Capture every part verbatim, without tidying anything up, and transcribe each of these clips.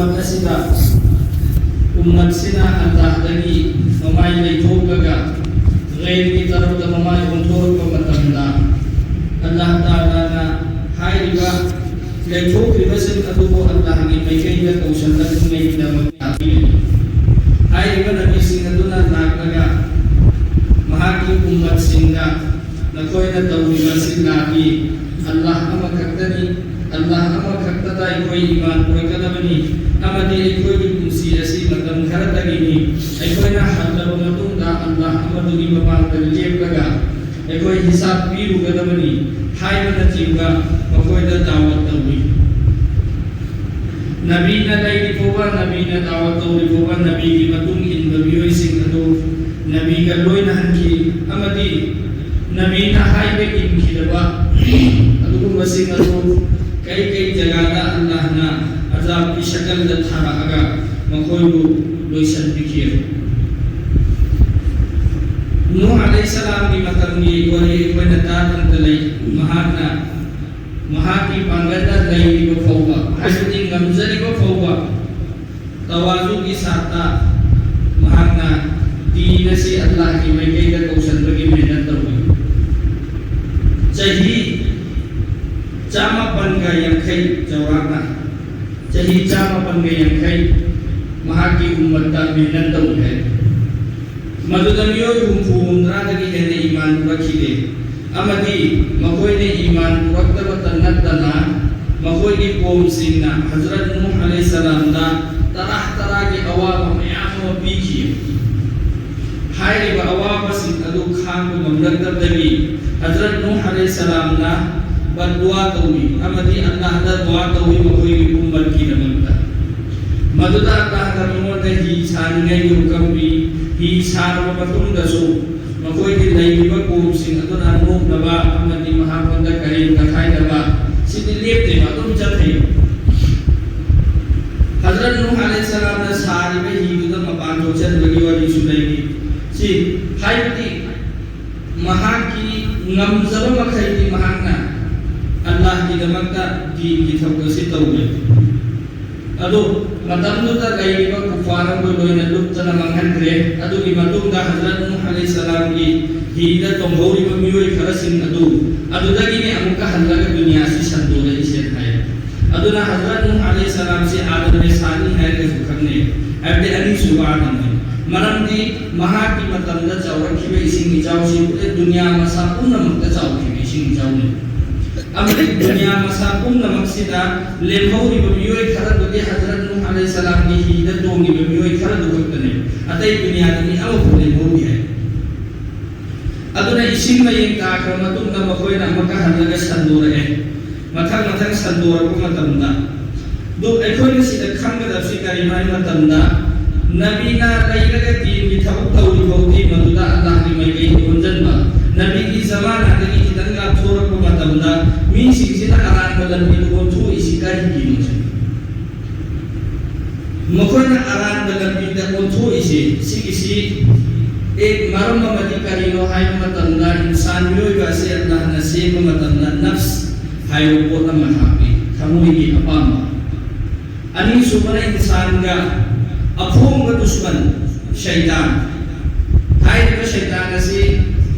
ꯑꯁꯤꯗ ꯎꯝꯃꯠꯁꯤꯅ ꯑꯜꯂꯥꯍꯗꯒꯤ ꯃꯃꯥꯏ ꯂꯩꯊꯣꯛꯂꯒ ꯒꯩꯔꯒꯤ ꯇꯔꯐꯇ ꯃꯃꯥꯏ ꯑꯣꯟꯊꯣꯔꯛꯄ ꯃꯇꯝꯗ, ꯑꯜꯂꯥꯍ ꯇꯥꯂꯥꯅ ꯍꯥꯏꯔꯤꯕ ꯂꯩꯊꯣꯛꯂꯤꯕꯁꯤꯡ ꯑꯗꯨꯕꯨ ꯑꯜꯂꯥꯍꯒꯤ ꯃꯥꯏꯀꯩꯗ ꯀꯧꯁꯜꯂꯛꯅꯤꯡꯉꯥꯏꯒꯤꯗꯃꯛ ꯂꯥꯛꯄꯤꯔꯤ꯫ ꯍꯥꯏꯔꯤꯕ ꯅꯕꯤꯁꯤꯡ ꯑꯗꯨꯅ ꯂꯥꯛꯂꯒ ꯃꯍꯥꯛꯀꯤ ꯎꯝꯃꯠꯁꯤꯡꯗ, "ꯅꯈꯣꯏꯅ ꯇꯧꯔꯤꯕ ꯑꯁꯤ ꯂꯥꯜꯂꯤ꯫ ꯑꯜꯂꯥꯍ ꯑꯃꯈꯛꯇꯅꯤ꯫ ꯑꯜꯂꯥꯍ ꯑꯃꯈꯛꯇꯗ ꯑꯩꯈꯣꯏ ꯏꯃꯥꯟ ꯄꯨꯔꯛꯀꯗꯕꯅꯤ ꯑꯃꯗꯤ ꯑꯩꯈꯣꯏꯒꯤ ꯄꯨꯟꯁꯤ ꯑꯁꯤ ꯃꯇꯝ ꯈꯔꯇꯒꯤꯅꯤ꯫ ꯑꯩꯈꯣꯏꯅ ꯍꯜꯂꯕ ꯃꯇꯨꯡꯗ ꯑꯜꯂꯥꯍ ꯑꯃꯗꯨꯒꯤ ꯃꯃꯥꯡꯗ ꯂꯦꯞꯂꯒ ꯑꯩꯈꯣꯏ ꯍꯤꯁꯥꯕ ꯄꯤꯔꯨꯒꯗꯕꯅꯤ" ꯍꯥꯏꯕꯅꯆꯤꯡꯕ ꯃꯈꯣꯏꯗ ꯗꯥꯋꯠ ꯇꯧꯏ꯫ ꯅꯕꯤꯅ ꯂꯩꯔꯤ ꯐꯥꯎꯕ, ꯅꯕꯤꯅ ꯗꯥꯋꯠ ꯇꯧꯔꯤ ꯐꯥꯎꯕ, ꯅꯕꯤꯒꯤ ꯃꯇꯨꯡ ꯏꯟꯕ ꯃꯤꯑꯣꯏꯁꯤꯡ ꯑꯗꯨ ꯅꯕꯤꯒ ꯂꯣꯏꯅꯍꯟꯈꯤ, ꯑꯃꯗꯤ ꯅꯕꯤꯅ ꯍꯥꯏꯕ ꯏꯟꯈꯤꯗꯕ ꯑꯗꯨꯒꯨꯝꯕꯁꯤꯡ ꯑꯗꯨ ꯀꯩ ꯀꯩ ꯖꯒꯥꯗ ꯑꯜꯂꯥꯍꯅ ꯑꯖꯥꯕꯀꯤ ꯁꯀꯜꯗ ꯊꯥꯔꯛꯑꯒ ꯃꯈꯣꯏꯕꯨ ꯂꯣꯏꯁꯤꯟꯕꯤꯈꯤ꯫ ꯅꯨꯍ ꯑꯂꯩꯍꯤꯁꯁꯂꯥꯝꯒꯤ ꯃꯇꯝꯒꯤ ꯋꯥꯔꯤ ꯑꯩꯈꯣꯏꯅ ꯇꯥꯗꯅꯇ ꯂꯩ꯫ ꯃꯍꯥꯛꯅ ꯃꯍꯥꯛꯀꯤ ꯄꯥꯡꯒꯜꯅ ꯂꯩꯔꯤꯕ ꯐꯥꯎꯕ, ꯍꯥꯏꯕꯗꯤ ꯉꯝꯖꯔꯤꯕ ꯐꯥꯎꯕ, ꯇꯋꯥꯖꯨꯒꯤ ꯁꯥꯠꯇ ꯃꯍꯥꯛꯅ ꯗꯤꯟ ꯑꯁꯤ ꯑꯜꯂꯥꯍꯒꯤ ꯃꯥꯏꯀꯩꯗ ꯀꯧꯁꯟꯕꯒꯤ ꯃꯦꯍꯅꯠ ꯇꯧꯏ꯫ ꯆꯍꯤ ꯆꯥꯃꯥꯄꯟꯒ ꯌꯥꯡꯈꯩ ꯆꯥꯎꯔꯥꯛꯅ, ꯆꯍꯤ ꯆꯥꯃꯥꯄꯟꯒ ꯌꯥꯡꯈꯩ ꯃꯍꯥꯛꯀꯤ ꯎꯝꯃꯠꯇ ꯃꯦꯍꯅꯠ ꯇꯧꯏ ꯍꯥꯏ꯫ ꯃꯗꯨꯗ ꯃꯤꯑꯣꯏ ꯍꯨꯝꯐꯨ ꯍꯨꯝꯗ꯭ꯔꯥꯗꯒꯤ ꯍꯦꯟꯅ ꯏꯃꯥꯟ ꯄꯨꯔꯛꯈꯤꯗꯦ, ꯑꯃꯗꯤ ꯃꯈꯣꯏꯅ ꯏꯃꯥꯟ ꯄꯨꯔꯛꯇꯕꯇ ꯅꯠꯇꯅ ꯃꯈꯣꯏꯒꯤ ꯀꯣꯝꯁꯤꯡꯅ ꯍꯖꯔꯠ ꯅꯨꯍ ꯑꯂꯩꯍꯤꯁꯁꯂꯥꯝꯗ ꯇꯔꯥ ꯇꯔꯥꯒꯤ ꯑꯋꯥꯕ ꯃꯌꯥꯝ ꯑꯃ ꯄꯤꯈꯤ꯫ ꯍꯥꯏꯔꯤꯕ ꯑꯋꯥꯕꯁꯤꯡ ꯑꯗꯨ ꯈꯥꯡꯕ ꯉꯝꯂꯛꯇꯕꯗꯒꯤ ꯍꯖꯔꯠ ꯅꯨꯍ ꯑꯂꯩꯍꯤꯁꯁꯂꯥꯝꯅ ꯕꯗꯗꯨꯋꯥ ꯇꯧꯏ ꯑꯃꯗꯤ ꯑꯜꯂꯥꯍꯗ ꯗꯨꯋꯥ ꯇꯧꯏ ꯃꯈꯣꯏꯒꯤ ꯎꯝꯃꯠꯀꯤꯗꯃꯛꯇ꯫ ꯃꯗꯨꯗ ꯑꯜꯂꯥꯍꯅ ꯃꯉꯣꯟꯗ ꯍꯤ ꯁꯥꯅꯤꯡꯉꯥꯏꯒꯤ ꯍꯨꯀꯝ ꯄꯤ꯫ ꯍꯤ ꯁꯥꯔꯕ ꯃꯇꯨꯡꯗꯁꯨ ꯃꯈꯣꯏꯒꯤ ꯂꯩꯔꯤꯕ ꯀꯣꯝꯁꯤꯡ ꯑꯗꯨꯅ ꯅꯣꯛꯅꯕ ꯑꯃꯗꯤ ꯃꯍꯥꯛꯉꯣꯟꯗ ꯀꯔꯦꯝ ꯀꯊꯥꯏꯅꯕ ꯁꯤꯗꯤ ꯂꯦꯞꯇꯦꯕ, ꯑꯗꯨꯝ ꯆꯠꯊꯩꯕ꯫ ꯍꯖꯔꯠ ꯅꯨꯍ ꯑꯂꯩꯍꯤꯁꯁꯂꯥꯝꯅ ꯁꯥꯔꯤꯕ ꯍꯤꯗꯨꯗ ꯃꯄꯥꯟ ꯊꯣꯛꯆꯟꯕꯒꯤ ꯋꯥꯔꯤꯁꯨ ꯂꯩꯔꯤ꯫ ꯁꯤ ꯍꯥꯏꯕꯗꯤ ꯃꯍꯥꯛꯀꯤ ꯉꯝꯖꯕ ꯃꯈꯩꯗꯤ ꯃꯍꯥꯛꯅ ꯑꯜꯂꯥꯍꯒꯤꯗꯃꯛꯇ ꯗꯤꯟꯒꯤ ꯊꯕꯛ ꯑꯁꯤ ꯇꯧꯔꯦ꯫ ꯑꯗꯨ ꯃꯇꯝꯗꯨꯗ ꯂꯩꯔꯤꯕ ꯀꯨꯐꯥꯔ ꯑꯩꯈꯣꯏ ꯂꯣꯏꯅ ꯂꯨꯞꯇꯅ ꯃꯥꯡꯍꯟꯈ꯭ꯔꯦ꯫ ꯑꯗꯨꯒꯤ ꯃꯇꯨꯡꯗ ꯍꯖꯔꯠ ꯅꯨꯍ ꯑꯂꯩꯍꯤ ꯁꯂꯥꯝꯒꯤ ꯍꯤꯗ ꯇꯣꯡꯍꯧꯔꯤꯕ ꯃꯤꯑꯣꯏ ꯈꯔꯁꯤꯡ ꯑꯗꯨ ꯑꯗꯨꯗꯒꯤꯅꯤ ꯑꯃꯨꯛꯀ ꯍꯜꯂꯒ ꯗꯨꯅꯤꯌꯥꯁꯤ ꯁꯟꯗꯣꯔꯛꯏꯁꯦ ꯍꯥꯏ꯫ ꯑꯗꯨꯅ ꯍꯖꯔꯠ ꯅꯨꯍ ꯑꯂꯩꯍꯤ ꯁꯂꯥꯝꯁꯤ ꯑꯥꯗꯝ ꯂꯩꯁꯥꯅꯤ ꯍꯥꯏꯔꯒꯁꯨ ꯈꯪꯅꯩ, ꯍꯥꯏꯕꯗꯤ ꯑꯅꯤꯁꯨꯕ ꯑꯥꯗꯝꯅꯤ꯫ ꯃꯔꯝꯗꯤ ꯃꯍꯥꯛꯀꯤ ꯃꯇꯝꯗ ꯆꯥꯎꯔꯛꯈꯤꯕ ꯏꯁꯤꯡ ꯏꯆꯥꯎꯁꯤ ꯄꯨꯔꯦ ꯗꯨꯅꯤꯌꯥ ꯃꯁꯥ ꯄꯨꯝꯅꯃꯛꯇ ꯆꯥꯎꯈꯤꯕ ꯏꯁꯤꯡ ꯏꯆꯥꯎꯅꯤ꯫ ꯑꯃꯗꯤ ꯗꯨꯅꯤꯌꯥ ꯃꯁꯥ ꯄꯨꯝꯅꯃꯛꯁꯤꯗ ꯂꯦꯝꯍꯧꯔꯤꯕ ꯃꯤꯑꯣꯏ ꯈꯔꯗꯨꯗꯤ ꯍꯖꯔꯠ ꯅꯨꯍ ꯑꯂꯩꯍꯤ ꯁꯂꯥꯝꯒꯤ ꯍꯤꯗ ꯇꯣꯡꯉꯤꯕ ꯃꯤꯑꯣꯏ ꯈꯔꯗꯨ ꯈꯛꯇꯅꯦ꯫ ꯑꯇꯩ ꯗꯨꯅꯤꯌꯥꯗ ꯃꯤ ꯑꯃꯐꯥꯎ ꯂꯦꯝꯍꯧꯗꯦ ꯍꯥꯏ꯫ ꯑꯗꯨꯅ ꯏꯁꯤꯡ ꯃꯌꯦꯡ ꯇꯥꯈ꯭ꯔ ꯃꯇꯨꯡꯗ ꯃꯈꯣꯏꯅ ꯑꯃꯨꯛꯀ ꯍꯜꯂꯒ ꯁꯟꯗꯣꯔꯛꯑꯦ꯫ ꯃꯊꯪ ꯃꯊꯪ ꯁꯟꯗꯣꯔꯛꯄ ꯃꯇꯝꯗ, ꯑꯗꯨ ꯑꯩꯈꯣꯏꯅ ꯁꯤꯗ ꯈꯪꯒꯗꯕꯁꯤ ꯀꯔꯤꯅꯣ ꯍꯥꯏꯕ ꯃꯇꯝꯗ, ꯅꯕꯤꯅ ꯂꯩꯔꯒ ꯗꯤꯟꯒꯤ ꯊꯕꯛ ꯇꯧꯔꯤ ꯐꯥꯎꯗꯤ ꯃꯗꯨꯗ ꯑꯜꯂꯥꯍꯒꯤ ꯃꯥꯏꯀꯩꯗ ꯑꯣꯟꯁꯤꯟꯕ, ꯅꯕꯤꯒꯤ ꯖꯃꯥꯅꯥꯗꯒꯤ ꯈꯤꯇꯪ ꯂꯥꯞꯊꯣꯔꯛꯄ ꯃꯇꯝꯗ ꯃꯤꯁꯤꯡꯁꯤꯅ ꯑꯔꯥꯟꯕ ꯂꯝꯕꯤꯗ ꯑꯣꯟꯊꯣꯛꯏꯁꯤ ꯀꯔꯤꯒꯤꯅꯣ ꯁꯤꯅꯤ꯫ ꯃꯈꯣꯏꯅ ꯑꯔꯥꯟꯕ ꯂꯝꯕꯤꯗ ꯑꯣꯟꯊꯣꯛꯏꯁꯦ ꯁꯤꯒꯤꯁꯤ ꯑꯦꯛ ꯃꯔꯝ ꯑꯃꯗꯤ ꯀꯔꯤꯅꯣ ꯍꯥꯏꯕ ꯃꯇꯝꯗ, ꯏꯟꯁꯥꯟ ꯃꯤꯑꯣꯏꯕ ꯑꯁꯤ ꯑꯜꯂꯥꯍꯅ ꯁꯦꯝꯕ ꯃꯇꯝꯗ ꯅꯐꯁ ꯍꯥꯏꯕ ꯄꯣꯠ ꯑꯃ ꯍꯥꯞꯄꯤ, ꯊꯃꯣꯏꯒꯤ ꯑꯄꯥꯝꯕ꯫ ꯑꯅꯤꯁꯨꯕꯅ ꯏꯟꯁꯥꯟꯒ ꯑꯐꯣꯡꯕ ꯗꯨꯁꯃꯟ ꯁꯩꯇꯥꯟ꯫ ꯍꯥꯏꯔꯤꯕ ꯁꯩꯇꯥꯟ ꯑꯁꯤ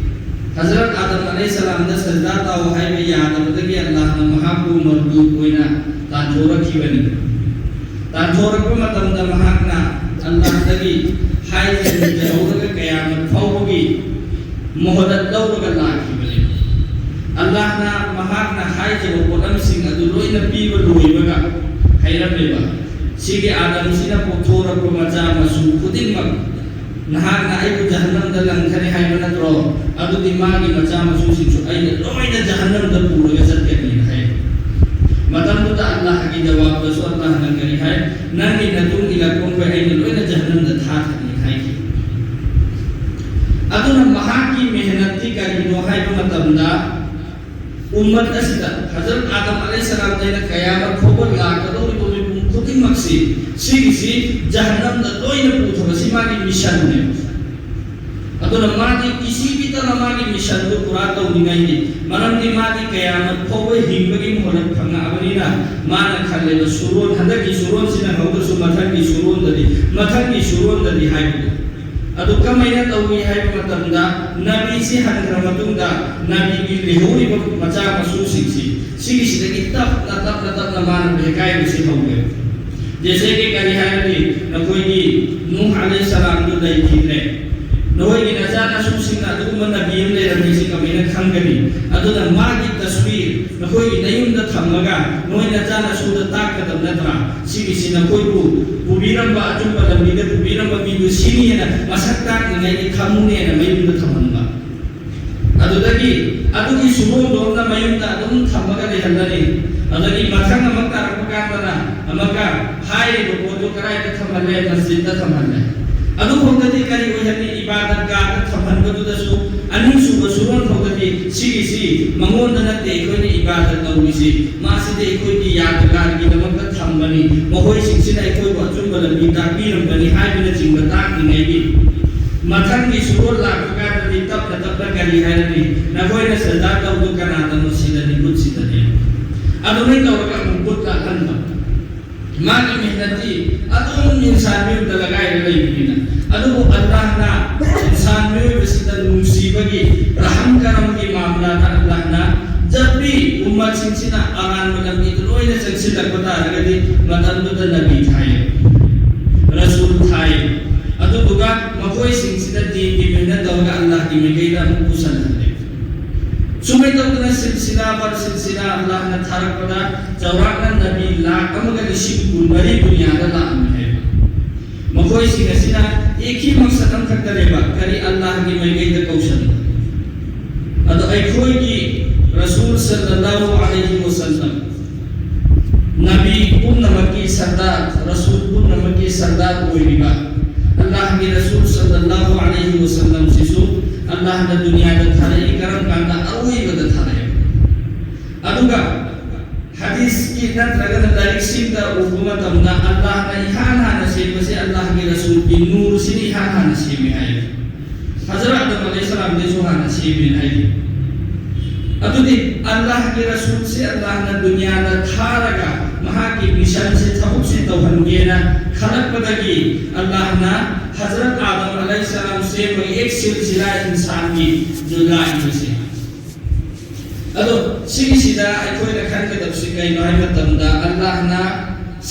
ꯍꯖꯔꯠ ꯑꯥꯗꯝ ꯑꯂꯩꯍꯤ ꯁꯂꯥꯝꯗ ꯁꯖꯗꯥ ꯇꯧ ꯍꯥꯏꯕ ꯌꯥꯗꯕꯗꯒꯤ ꯑꯜꯂꯥꯍꯅ ꯃꯍꯥꯛꯄꯨ ꯃꯔꯗꯨꯗ ꯑꯣꯏꯅ ꯇꯥꯟꯊꯣꯔꯛꯈꯤꯕꯅꯤ꯫ ꯇꯥꯟꯊꯣꯔꯛꯄ ꯃꯇꯝꯗ ꯃꯍꯥꯛꯅ ꯑꯜꯂꯥꯍꯗꯒꯤ ꯍꯥꯏꯖ ꯅꯤꯖꯍꯧꯔꯒ ꯀꯌꯥꯃꯠ ꯐꯥꯎꯕꯒꯤ ꯃꯣꯍꯂꯠ ꯂꯧꯔꯒ ꯂꯥꯛꯈꯤꯕꯅꯤ꯫ ꯑꯜꯂꯥꯍꯅ ꯃꯍꯥꯛꯅ ꯍꯥꯏꯖꯕ ꯄꯣꯠꯂꯝꯁꯤꯡ ꯑꯗꯨ ꯂꯣꯏꯅ ꯄꯤꯕ ꯂꯣꯏꯕꯒ ꯍꯥꯏꯔꯝꯃꯦꯕ, "ꯁꯤꯒꯤ ꯑꯥꯗꯝꯁꯤꯅ ꯄꯣꯛꯊꯣꯔꯛꯄ ꯃꯆꯥ ꯃꯁꯨ ꯈꯨꯗꯤꯡꯃꯛ ꯅꯍꯥꯛꯅ ꯑꯩꯕꯨ ꯖꯍꯟꯅꯝꯗ ꯂꯪꯊꯔꯦ ꯍꯥꯏꯕ ꯅꯠꯇ꯭ꯔꯣ? ꯑꯗꯨꯗꯤ ꯃꯥꯒꯤ ꯃꯆꯥ ꯃꯁꯨꯁꯤꯡꯁꯨ ꯑꯩꯅ ꯂꯣꯏꯅ ꯖꯍꯟꯅꯝꯗ ꯄꯨꯔꯒ ꯆꯠꯀꯅꯤꯅ" ꯍꯥꯏ꯫ ꯃꯇꯝꯗꯨꯗ ꯑꯜꯂꯥꯍꯒꯤ ꯖꯋꯥꯕꯇꯁꯨ ꯑꯜꯂꯥꯍꯅ ꯀꯔꯤ ꯍꯥꯏ? "ꯅꯪꯒꯤ ꯅꯇꯨꯡ ꯏꯜꯂꯛꯄ ꯃꯈꯩ ꯑꯩꯅ ꯂꯣꯏꯅ ꯖꯍꯟꯅꯝꯗ ꯊꯥꯈꯤꯅꯤ" ꯍꯥꯏꯈꯤ꯫ ꯑꯗꯨꯅ ꯃꯍꯥꯛꯀꯤ ꯃꯦꯍꯅꯠꯇꯤ ꯀꯔꯤꯅꯣ ꯍꯥꯏꯕ ꯃꯇꯝꯗ, ꯎꯝꯃꯠ ꯑꯁꯤꯗ ꯍꯖꯔꯠ ꯑꯥꯗꯝ ꯑꯂꯩꯍꯤ ꯁꯂꯥꯝꯗꯩꯅ ꯀꯌꯥꯃꯠ ꯐꯥꯎꯕ ꯂꯥꯛꯀꯗꯧꯔꯤꯕ ꯃꯤꯄꯨꯝ ꯈꯨꯗꯤꯡꯃꯛꯁꯤ ꯁꯤꯒꯤꯁꯤ ꯖꯍꯟꯅꯝꯗ ꯂꯣꯏꯅ ꯄꯨꯊꯕꯁꯤ ꯃꯥꯒꯤ ꯃꯤꯁꯟꯅꯦꯕ꯫ ꯑꯗꯨꯅ ꯃꯥꯗꯤ ꯀꯤꯁꯤ ꯚꯤ ꯃꯥꯒꯤ ꯃꯤꯁꯟꯗꯨ ꯄꯨꯔꯥ ꯇꯧꯅꯤꯡꯉꯥꯏꯅꯤ꯫ ꯃꯔꯝꯗꯤ ꯃꯥꯗꯤ ꯀꯌꯥꯃꯠ ꯐꯥꯎꯕ ꯍꯤꯡꯕꯒꯤ ꯃꯣꯍꯂꯠ ꯐꯪꯉꯛꯑꯕꯅꯤꯅ, ꯃꯥꯅ ꯈꯜꯂꯦꯕ, ꯁꯨꯔꯣꯟ, ꯍꯟꯗꯛꯀꯤ ꯁꯨꯔꯣꯟꯁꯤꯅ ꯍꯧꯗ꯭ꯔꯁꯨ ꯃꯊꯪꯒꯤ ꯁꯨꯔꯣꯟꯗꯗꯤ, ꯃꯊꯪꯒꯤ ꯁꯨꯔꯣꯟꯗꯗꯤ ꯍꯥꯏꯕꯗꯣ꯫ ꯑꯗꯨ ꯀꯃꯥꯏꯅ ꯇꯧꯏ ꯍꯥꯏꯕ ꯃꯇꯝꯗ, ꯅꯕꯤꯁꯤ ꯍꯟꯈ꯭ꯔ ꯃꯇꯨꯡꯗ ꯅꯕꯤꯒꯤ ꯂꯩꯍꯧꯔꯤꯕ ꯃꯆꯥ ꯃꯁꯨꯁꯤꯡꯁꯤ ꯁꯤꯒꯤꯁꯤꯗꯒꯤ ꯇꯞꯅ, ꯇꯞꯅ, ꯇꯞꯅ ꯃꯥꯅ ꯕꯦꯀꯥꯏꯕꯁꯤ ꯍꯧꯔꯦ꯫ ꯖꯦꯁꯦ ꯀꯤ ꯀꯔꯤ ꯍꯥꯏꯔꯗꯤ, ꯅꯈꯣꯏꯒꯤ ꯅꯨꯍ ꯑꯂꯩꯍꯤ ꯁꯂꯥꯝꯗꯨ ꯂꯩꯈꯤꯗ꯭ꯔꯦ, ꯅꯈꯣꯏꯒꯤ ꯅꯆꯥꯅꯁꯨꯁꯤꯡꯅ ꯑꯗꯨꯒꯨꯝꯕ ꯅꯕꯤ ꯑꯃ ꯂꯩꯔꯝꯃꯦ, ꯁꯤ ꯀꯃꯥꯏꯅ ꯈꯪꯒꯅꯤ? ꯑꯗꯨꯅ ꯃꯥꯒꯤ ꯇꯁꯋꯤꯔ ꯅꯈꯣꯏꯒꯤ ꯅꯌꯨꯝꯗ ꯊꯝꯃꯒ ꯅꯈꯣꯏ ꯅꯆꯥꯅꯁꯨꯗ ꯇꯥꯛꯀꯗꯕ ꯅꯠꯇ꯭ꯔꯥ? ꯁꯤꯒꯤꯁꯤ ꯅꯈꯣꯏꯕꯨ ꯄꯨꯕꯤꯔꯝꯕ, ꯑꯆꯨꯝꯕ ꯂꯝꯕꯤꯗ ꯄꯨꯕꯤꯔꯝꯕ ꯃꯤꯗꯨ ꯁꯤꯅꯤꯅ ꯃꯁꯛ ꯇꯥꯛꯅꯤꯡꯉꯥꯏꯒꯤ ꯊꯝꯃꯨꯅꯦꯅ ꯃꯌꯨꯝꯗ ꯊꯝꯍꯟꯕ꯫ ꯑꯗꯨꯗꯒꯤ ꯑꯗꯨꯒꯤ ꯁꯨꯔꯣꯟꯗꯣꯝꯅ ꯃꯌꯨꯝꯗ ꯑꯗꯨꯝ ꯊꯝꯃꯒ ꯂꯩꯍꯜꯂꯅꯤ꯫ ꯑꯗꯒꯤ ꯃꯊꯪ ꯑꯃꯨꯛ ꯇꯥꯔꯛꯄ ꯀꯥꯟꯗꯅ ꯑꯃꯨꯛꯀ ꯍꯥꯏꯔꯤꯕ ꯄꯣꯠꯇꯨ ꯀꯗꯥꯏꯗ ꯊꯝꯍꯜꯂꯦ? ꯃꯁꯖꯤꯗꯇ ꯊꯝꯍꯜꯂꯦ꯫ ꯑꯗꯨ ꯈꯛꯇꯗꯤ ꯀꯔꯤ ꯑꯣꯏꯍꯜꯂꯤ? ꯏꯕꯥꯗꯠ ꯒꯥꯍꯗ ꯊꯝꯍꯟꯕꯗꯨꯗꯁꯨ ꯑꯅꯤꯁꯨꯕ ꯁꯨꯔꯣꯟ ꯐꯥꯎꯗꯗꯤ ꯁꯤꯒꯤꯁꯤ ꯃꯉꯣꯟꯗ ꯅꯠꯇꯦ ꯑꯩꯈꯣꯏꯅ ꯏꯕꯥꯗꯠ ꯇꯧꯔꯤꯁꯤ, ꯃꯥꯁꯤꯗꯤ ꯑꯩꯈꯣꯏꯒꯤ ꯌꯥꯗꯒꯥꯔꯒꯤꯗꯃꯛꯇ ꯊꯝꯕꯅꯤ, ꯃꯈꯣꯏꯁꯤꯡꯁꯤꯅ ꯑꯩꯈꯣꯏꯕꯨ ꯑꯆꯨꯝꯕ ꯂꯝꯕꯤ ꯇꯥꯛꯄꯤꯔꯝꯕꯅꯤ ꯍꯥꯏꯕꯅꯆꯤꯡꯕ ꯇꯥꯛꯅꯤꯡꯉꯥꯏꯒꯤ꯫ ꯃꯊꯪꯒꯤ ꯁꯨꯔꯣꯟ ꯂꯥꯛꯄ ꯀꯥꯟꯗꯗꯤ ꯇꯞꯅ ꯇꯞꯅ ꯀꯔꯤ ꯍꯥꯏꯔꯅꯤ? ꯅꯈꯣꯏꯅ ꯁꯖꯗꯥ ꯇꯧꯕꯗꯨ ꯀꯅꯥꯗꯅꯣ? ꯁꯤꯗꯅꯤ, ꯕꯨꯠꯁꯤꯗꯅꯤ꯫ ꯑꯗꯨꯃꯥꯏꯅ ꯇꯧꯔꯒ ꯑꯃꯨꯛ ꯕꯨꯠ ꯂꯥꯛꯍꯟꯕ꯫ ꯃꯥꯒꯤ ꯃꯦꯍꯅꯠꯇꯤ ꯑꯗꯨꯝ ꯏꯟꯁꯥꯟ ꯃꯤꯑꯣꯏꯕꯗ ꯂꯒꯥꯏꯔ ꯂꯩꯕꯅꯤꯅ꯫ ꯑꯗꯨꯕꯨ ꯑꯜꯂꯥꯍꯅ ꯏꯟꯁꯥꯟ ꯃꯤꯑꯣꯏꯕꯁꯤꯗ ꯅꯨꯡꯁꯤꯕꯒꯤ ꯔꯍꯝ ꯀꯔꯝꯒꯤ ꯃꯥꯃꯂꯥꯗ ꯑꯜꯂꯥꯍꯅ ꯖꯕ ꯚꯤ ꯎꯝꯃꯠꯁꯤꯡꯁꯤꯅ ꯑꯔꯥꯟꯕ ꯂꯝꯕꯤꯗ ꯂꯣꯏꯅ ꯆꯪꯁꯤꯜꯂꯛꯄ ꯇꯥꯔꯒꯗꯤ ꯃꯇꯝꯗꯨꯗ ꯅꯕꯤ ꯊꯥꯏ, ꯔꯁꯨꯜ ꯊꯥꯏ꯫ ꯑꯗꯨꯗꯨꯒ ꯃꯈꯣꯏꯁꯤꯡꯁꯤꯗ ꯗꯤꯟꯒꯤ ꯃꯦꯍꯅꯠ ꯇꯧꯔꯒ ꯑꯜꯂꯥꯍꯒꯤ ꯃꯥꯏꯀꯩꯗ ꯑꯃꯨꯛ ꯄꯨꯁꯜꯍꯜꯂꯦ꯫ ꯁꯨꯃꯥꯏꯅ ꯇꯧꯗꯅ ꯁꯤꯜꯁꯤꯂꯥ ꯄꯔ ꯁꯤꯜꯁꯤꯂꯥ ꯑꯜꯂꯥꯍꯅ ꯊꯥꯔꯛꯄꯗ ꯆꯥꯎꯔꯥꯛꯅ ꯅꯕꯤ ꯂꯥꯈ ꯑꯃꯒ ꯂꯤꯁꯤꯡ ꯀꯨꯟꯃꯔꯤ ꯗꯨꯅꯤꯌꯥꯗ ꯂꯥꯛꯑꯝꯃꯤ ꯍꯥꯏꯕ꯫ ꯃꯈꯣꯏꯁꯤꯡ ꯑꯁꯤꯅ ꯑꯦꯛ ꯍꯤ ꯃꯛꯁꯠ ꯑꯃꯈꯛꯇꯅꯦꯕ, ꯀꯔꯤ? ꯑꯜꯂꯥꯍꯒꯤ ꯃꯥꯏꯀꯩꯗ ꯀꯧꯁꯟꯕ꯫ ꯑꯗꯣ ꯑꯩꯈꯣꯏꯒꯤ ꯔꯁꯨꯜ ꯁꯜꯂꯜꯂꯥꯍꯨ ꯑꯂꯩꯍꯤ ꯋꯁꯜꯂꯝ, ꯅꯕꯤ ꯄꯨꯝꯅꯃꯛꯀꯤ ꯁꯔꯗꯥꯔ, ꯔꯁꯨꯜ ꯄꯨꯝꯅꯃꯛꯀꯤ ꯁꯔꯗꯥꯔ ꯑꯣꯏꯔꯤꯕ ꯑꯜꯂꯥꯍꯒꯤ ꯔꯁꯨꯜ ꯁꯜꯂꯜꯂꯥꯍꯨ ꯑꯂꯩꯍꯤ ꯋꯁꯜꯂꯝꯁꯤꯁꯨ ꯑꯜꯂꯥꯍꯅ ꯗꯨꯅꯤꯌꯥꯗ ꯊꯥꯔꯛꯏ꯫ ꯀꯔꯝ ꯀꯥꯟꯗ? ꯑꯔꯣꯏꯕꯗ ꯊꯥꯔꯛꯑꯦ꯫ ꯑꯗꯨꯒ ꯍꯗꯤꯁꯀꯤ ꯅꯠꯇ꯭ꯔꯒꯅ ꯂꯥꯏꯔꯤꯛꯁꯤꯡꯗ ꯎꯕ ꯃꯇꯝꯗ ꯑꯜꯂꯥꯍꯅ ꯏꯍꯥꯟ ꯍꯥꯟꯅ ꯁꯦꯝꯕꯁꯦ, ꯑꯜꯂꯥꯍꯒꯤ ꯔꯁꯨꯜꯒꯤ ꯅꯨꯔꯁꯤꯅ ꯏꯍꯥꯟ ꯍꯥꯟꯅ ꯁꯦꯝꯃꯦ ꯍꯥꯏꯌꯦ꯫ ꯍꯖꯔꯠ ꯑꯗꯝ ꯑꯂꯩꯍꯤꯁꯁꯂꯥꯝꯗꯩꯁꯨ ꯍꯥꯟꯅ ꯁꯦꯝꯃꯦꯅ ꯍꯥꯏꯔꯤ꯫ ꯑꯗꯨꯗꯤ ꯑꯜꯂꯥꯍꯒꯤ ꯔꯁꯨꯜꯁꯦ ꯑꯜꯂꯥꯍꯅ ꯗꯨꯅꯤꯌꯥꯗ ꯊꯥꯔꯒ ꯃꯍꯥꯛꯀꯤ ꯃꯤꯁꯟꯁꯦ, ꯊꯕꯛꯁꯦ ꯇꯧꯍꯟꯒꯦꯅ ꯈꯜꯂꯛꯄꯗꯒꯤ ꯑꯜꯂꯥꯍꯅ ꯍꯖꯔꯠ ꯑꯥꯗꯝ ꯑꯂꯩꯍꯤꯁꯁꯂꯥꯝ ꯁꯦꯝꯕꯒꯤ ꯑꯦꯛ ꯁꯤꯜꯁꯤꯂꯥ ꯏꯟꯁꯥꯟꯒꯤ ꯂꯥꯛꯏꯕꯁꯦ꯫ ꯑꯗꯣ ꯁꯤꯒꯤꯁꯤꯗ ꯑꯩꯈꯣꯏꯅ ꯈꯟꯒꯗꯕꯁꯤ ꯀꯩꯅꯣ ꯍꯥꯏꯕ ꯃꯇꯝꯗ, ꯑꯜꯂꯥꯍꯅ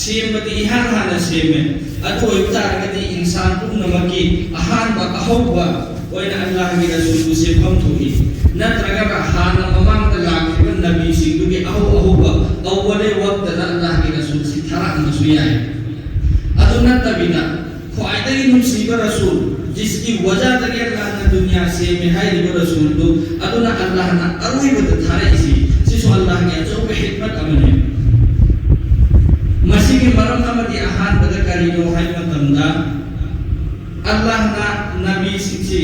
ꯁꯦꯝꯕꯗꯤ ꯏꯍꯥꯟ ꯍꯥꯟꯅ ꯁꯦꯝꯃꯦ꯫ ꯑꯗꯨ ꯑꯣꯏꯕ ꯇꯥꯔꯒꯗꯤ ꯏꯟꯁꯥꯟ ꯄꯨꯝꯅꯃꯛꯀꯤ ꯑꯍꯥꯟꯕ ꯑꯍꯧꯕ ꯑꯣꯏꯅ ꯑꯜꯂꯥꯍꯒꯤ ꯔꯁꯨꯜꯕꯨ ꯁꯦꯝꯐꯝ ꯊꯣꯛꯏ꯫ ꯅꯠꯇ꯭ꯔꯒꯅ ꯍꯥꯟꯅ ꯃꯃꯥꯡꯗ ꯂꯥꯛꯈꯤꯕ ꯅꯕꯤꯁꯤꯡꯗꯨꯒꯤ ꯑꯍꯧ ꯑꯍꯧꯕ ꯑꯧꯋꯂꯦ ꯋꯛꯇꯗ ꯑꯜꯂꯥꯍꯒꯤ ꯔꯁꯨꯜꯁꯤ ꯊꯥꯔꯛꯑꯝꯕꯁꯨ ꯌꯥꯏ꯫ ꯑꯗꯨ ꯅꯠꯇꯕꯤꯗ ꯈ꯭ꯋꯥꯏꯗꯒꯤ ꯅꯨꯡꯁꯤꯕ ꯔꯁꯨꯜ, ꯖꯤꯁꯀꯤ ꯋꯖꯥꯗꯒꯤ ꯑꯜꯂꯥꯍꯅ ꯗꯨꯅꯤꯌꯥ ꯁꯦꯝꯃꯦ ꯍꯥꯏꯔꯤꯕ ꯔꯁꯨꯜꯗꯨ, ꯑꯗꯨꯅ ꯑꯜꯂꯥꯍꯅ ꯑꯔꯣꯏꯕꯗ ꯊꯥꯔꯛꯏꯁꯤ, ꯁꯤꯁꯨ ꯑꯜꯂꯥꯍꯒꯤ ꯑꯆꯧꯕ ꯍꯤꯛꯃꯠ ꯑꯃꯅꯤ꯫ ꯃꯁꯤꯒꯤ ꯃꯔꯝ ꯑꯃꯗꯤ ꯑꯍꯥꯟꯕꯗ ꯀꯔꯤꯅꯣ ꯍꯥꯏꯕ ꯃꯇꯝꯗ, ꯑꯜꯂꯥꯍꯅ ꯅꯕꯤꯁꯤꯡꯁꯤ,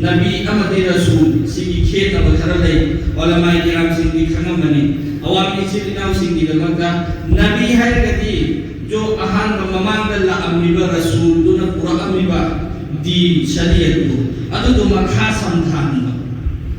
ꯅꯕꯤ ꯑꯃꯗꯤ ꯔꯁꯨꯜ, ꯁꯤꯒꯤ ꯈꯦꯠꯅꯕ ꯈꯔ ꯂꯩ꯫ ꯎꯂꯃꯥꯏ ꯀꯤꯔꯥꯝꯁꯤꯡꯗꯤ ꯈꯪꯉꯝꯃꯅꯤ꯫ ꯑꯋꯥꯡ ꯏꯆꯤꯜ ꯏꯅꯥꯎꯁꯤꯡꯒꯤꯗꯃꯛꯇ ꯅꯕꯤ ꯍꯥꯏꯔꯒꯗꯤ ꯖꯣ ꯑꯍꯥꯟꯕ ꯃꯃꯥꯡꯗ ꯂꯥꯛꯑꯝꯃꯤꯕ ꯔꯁꯨꯜꯗꯨꯅ ꯄꯨꯔꯛꯑꯝꯃꯤꯕ ꯗꯤꯟ, ꯁꯔꯤꯌꯠꯇꯨ, ꯑꯗꯨꯗꯣ ꯃꯈꯥ ꯁꯝꯊꯍꯟꯕ,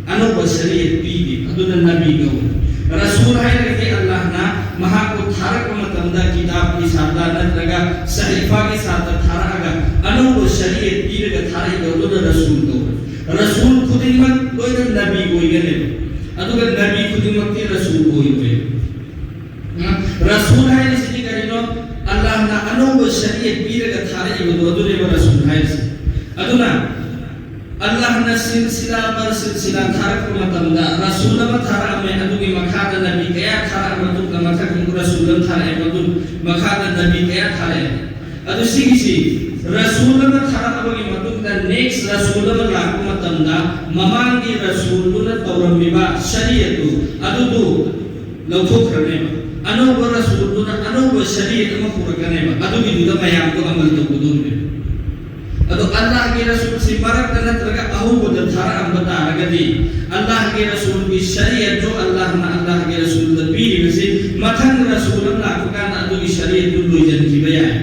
ꯑꯅꯧꯕ ꯁꯔꯤꯌꯠ ꯄꯤꯕ, ꯑꯗꯨꯅ ꯅꯕꯤ ꯀꯧꯏ꯫ ꯔꯁꯨꯜ ꯍꯥꯏꯔꯒꯗꯤ ꯑꯜꯂꯥꯍꯅ ꯃꯍꯥꯛꯄꯨ ꯊꯥꯔꯛꯄ ꯃꯇꯝꯗ ꯀꯤꯇꯥꯕꯀꯤ ꯁꯥꯇ꯭ꯔ ꯅꯠꯇ꯭ꯔꯒ ꯁꯍꯤꯐꯥꯒꯤ ꯁꯥꯇ꯭ꯔ ꯊꯥꯔꯛꯑꯒ ꯑꯅꯧꯕ ꯁꯔꯤꯌꯠ ꯄꯤꯔꯒ ꯊꯥꯔꯛꯏꯕ, ꯑꯗꯨꯅ ꯔꯁꯨꯜ ꯀꯧꯏ꯫ ꯔꯁꯨꯜ ꯈꯨꯗꯤꯡꯃꯛ ꯂꯣꯏꯅ ꯅꯕꯤ ꯑꯣꯏꯒꯅꯦꯕ, ꯑꯗꯨꯒ ꯅꯕꯤ ꯈꯨꯗꯤꯡꯃꯛꯇꯤ ꯔꯁꯨꯜ ꯑꯣꯏꯔꯣꯏ꯫ ꯔꯁꯨꯜ ꯍꯥꯏꯔꯤꯁꯤꯗꯤ ꯀꯔꯤꯅꯣ? ꯑꯜꯂꯥꯍꯅ ꯑꯅꯧꯕ ꯁꯔꯤꯌꯠ ꯄꯤꯔꯒ ꯊꯥꯔꯛꯏꯕꯗꯣ, ꯑꯗꯨꯅꯦꯕ ꯔꯁꯨꯜ ꯍꯥꯏꯔꯤꯁꯦ꯫ ꯑꯗꯨꯅ ꯑꯜꯂꯥꯍꯅ ꯁꯤꯜꯁꯤꯂꯥ ꯄꯔ ꯁꯤꯜꯁꯤꯂꯥ ꯊꯥꯔꯛꯄ ꯃꯇꯝꯗ ꯔꯁꯨꯜ ꯑꯃ ꯊꯥꯔꯛꯑꯝꯃꯦ, ꯑꯗꯨꯒꯤ ꯃꯈꯥꯗ ꯅꯕꯤ ꯀꯌꯥ ꯊꯥꯔꯛꯑ ꯃꯇꯨꯡꯗ ꯃꯊꯪ ꯑꯃꯨꯛ ꯔꯁꯨꯜ ꯑꯃ ꯊꯥꯔꯛꯑꯦ, ꯃꯗꯨ ꯃꯈꯥꯗ ꯅꯕꯤ ꯀꯌꯥ ꯊꯥꯔꯛꯑꯦ꯫ ꯑꯗꯨ ꯁꯤꯒꯤꯁꯤ ꯔꯁꯨꯜ ꯑꯃ ꯊꯥꯔꯛꯑꯕꯒꯤ ꯃꯇꯨꯡꯗ next ꯔꯁꯨꯜ ꯑꯃ ꯂꯥꯛꯄ ꯃꯇꯝꯗ ꯃꯃꯥꯡꯒꯤ ꯔꯁꯨꯜꯗꯨꯅ ꯇꯧꯔꯝꯃꯤꯕ ꯁꯔꯤꯌꯠꯇꯨ ꯑꯗꯨꯗꯨ ꯂꯧꯊꯣꯛꯈ꯭ꯔꯅꯦꯕ꯫ ꯑꯅꯧꯕ ꯔꯁꯨꯜꯗꯨꯅ ꯑꯅꯧꯕ ꯁꯔꯤꯌꯠ ꯑꯃ ꯄꯨꯔꯛꯀꯅꯦꯕ, ꯑꯗꯨꯒꯤꯗꯨꯗ ꯃꯌꯥꯝꯗꯣ ꯑꯃꯜ ꯇꯧꯒꯗꯧꯔꯤꯕꯅꯦꯕ꯫ ꯑꯗꯣ ꯑꯜꯂꯥꯍꯒꯤ ꯔꯁꯨꯜꯁꯤ ꯃꯔꯛꯇ ꯅꯠꯇ꯭ꯔꯒ ꯑꯍꯧꯕꯗ ꯊꯥꯔꯛꯑꯝꯕ ꯇꯥꯔꯒꯗꯤ, ꯑꯜꯂꯥꯍꯒꯤ ꯔꯁꯨꯜꯒꯤ ꯁꯔꯤꯌꯠꯇꯨ ꯑꯜꯂꯥꯍꯅ ꯑꯜꯂꯥꯍꯒꯤ ꯔꯁꯨꯜꯗ ꯄꯤꯔꯤꯕꯁꯤ ꯃꯊꯪ ꯔꯁꯨꯜ ꯑꯃ ꯂꯥꯛꯄ ꯀꯥꯟꯗ ꯑꯗꯨꯒꯤ ꯁꯔꯤꯌꯠꯇꯨ ꯂꯣꯏꯁꯤꯟꯈꯤꯕ ꯌꯥꯏ꯫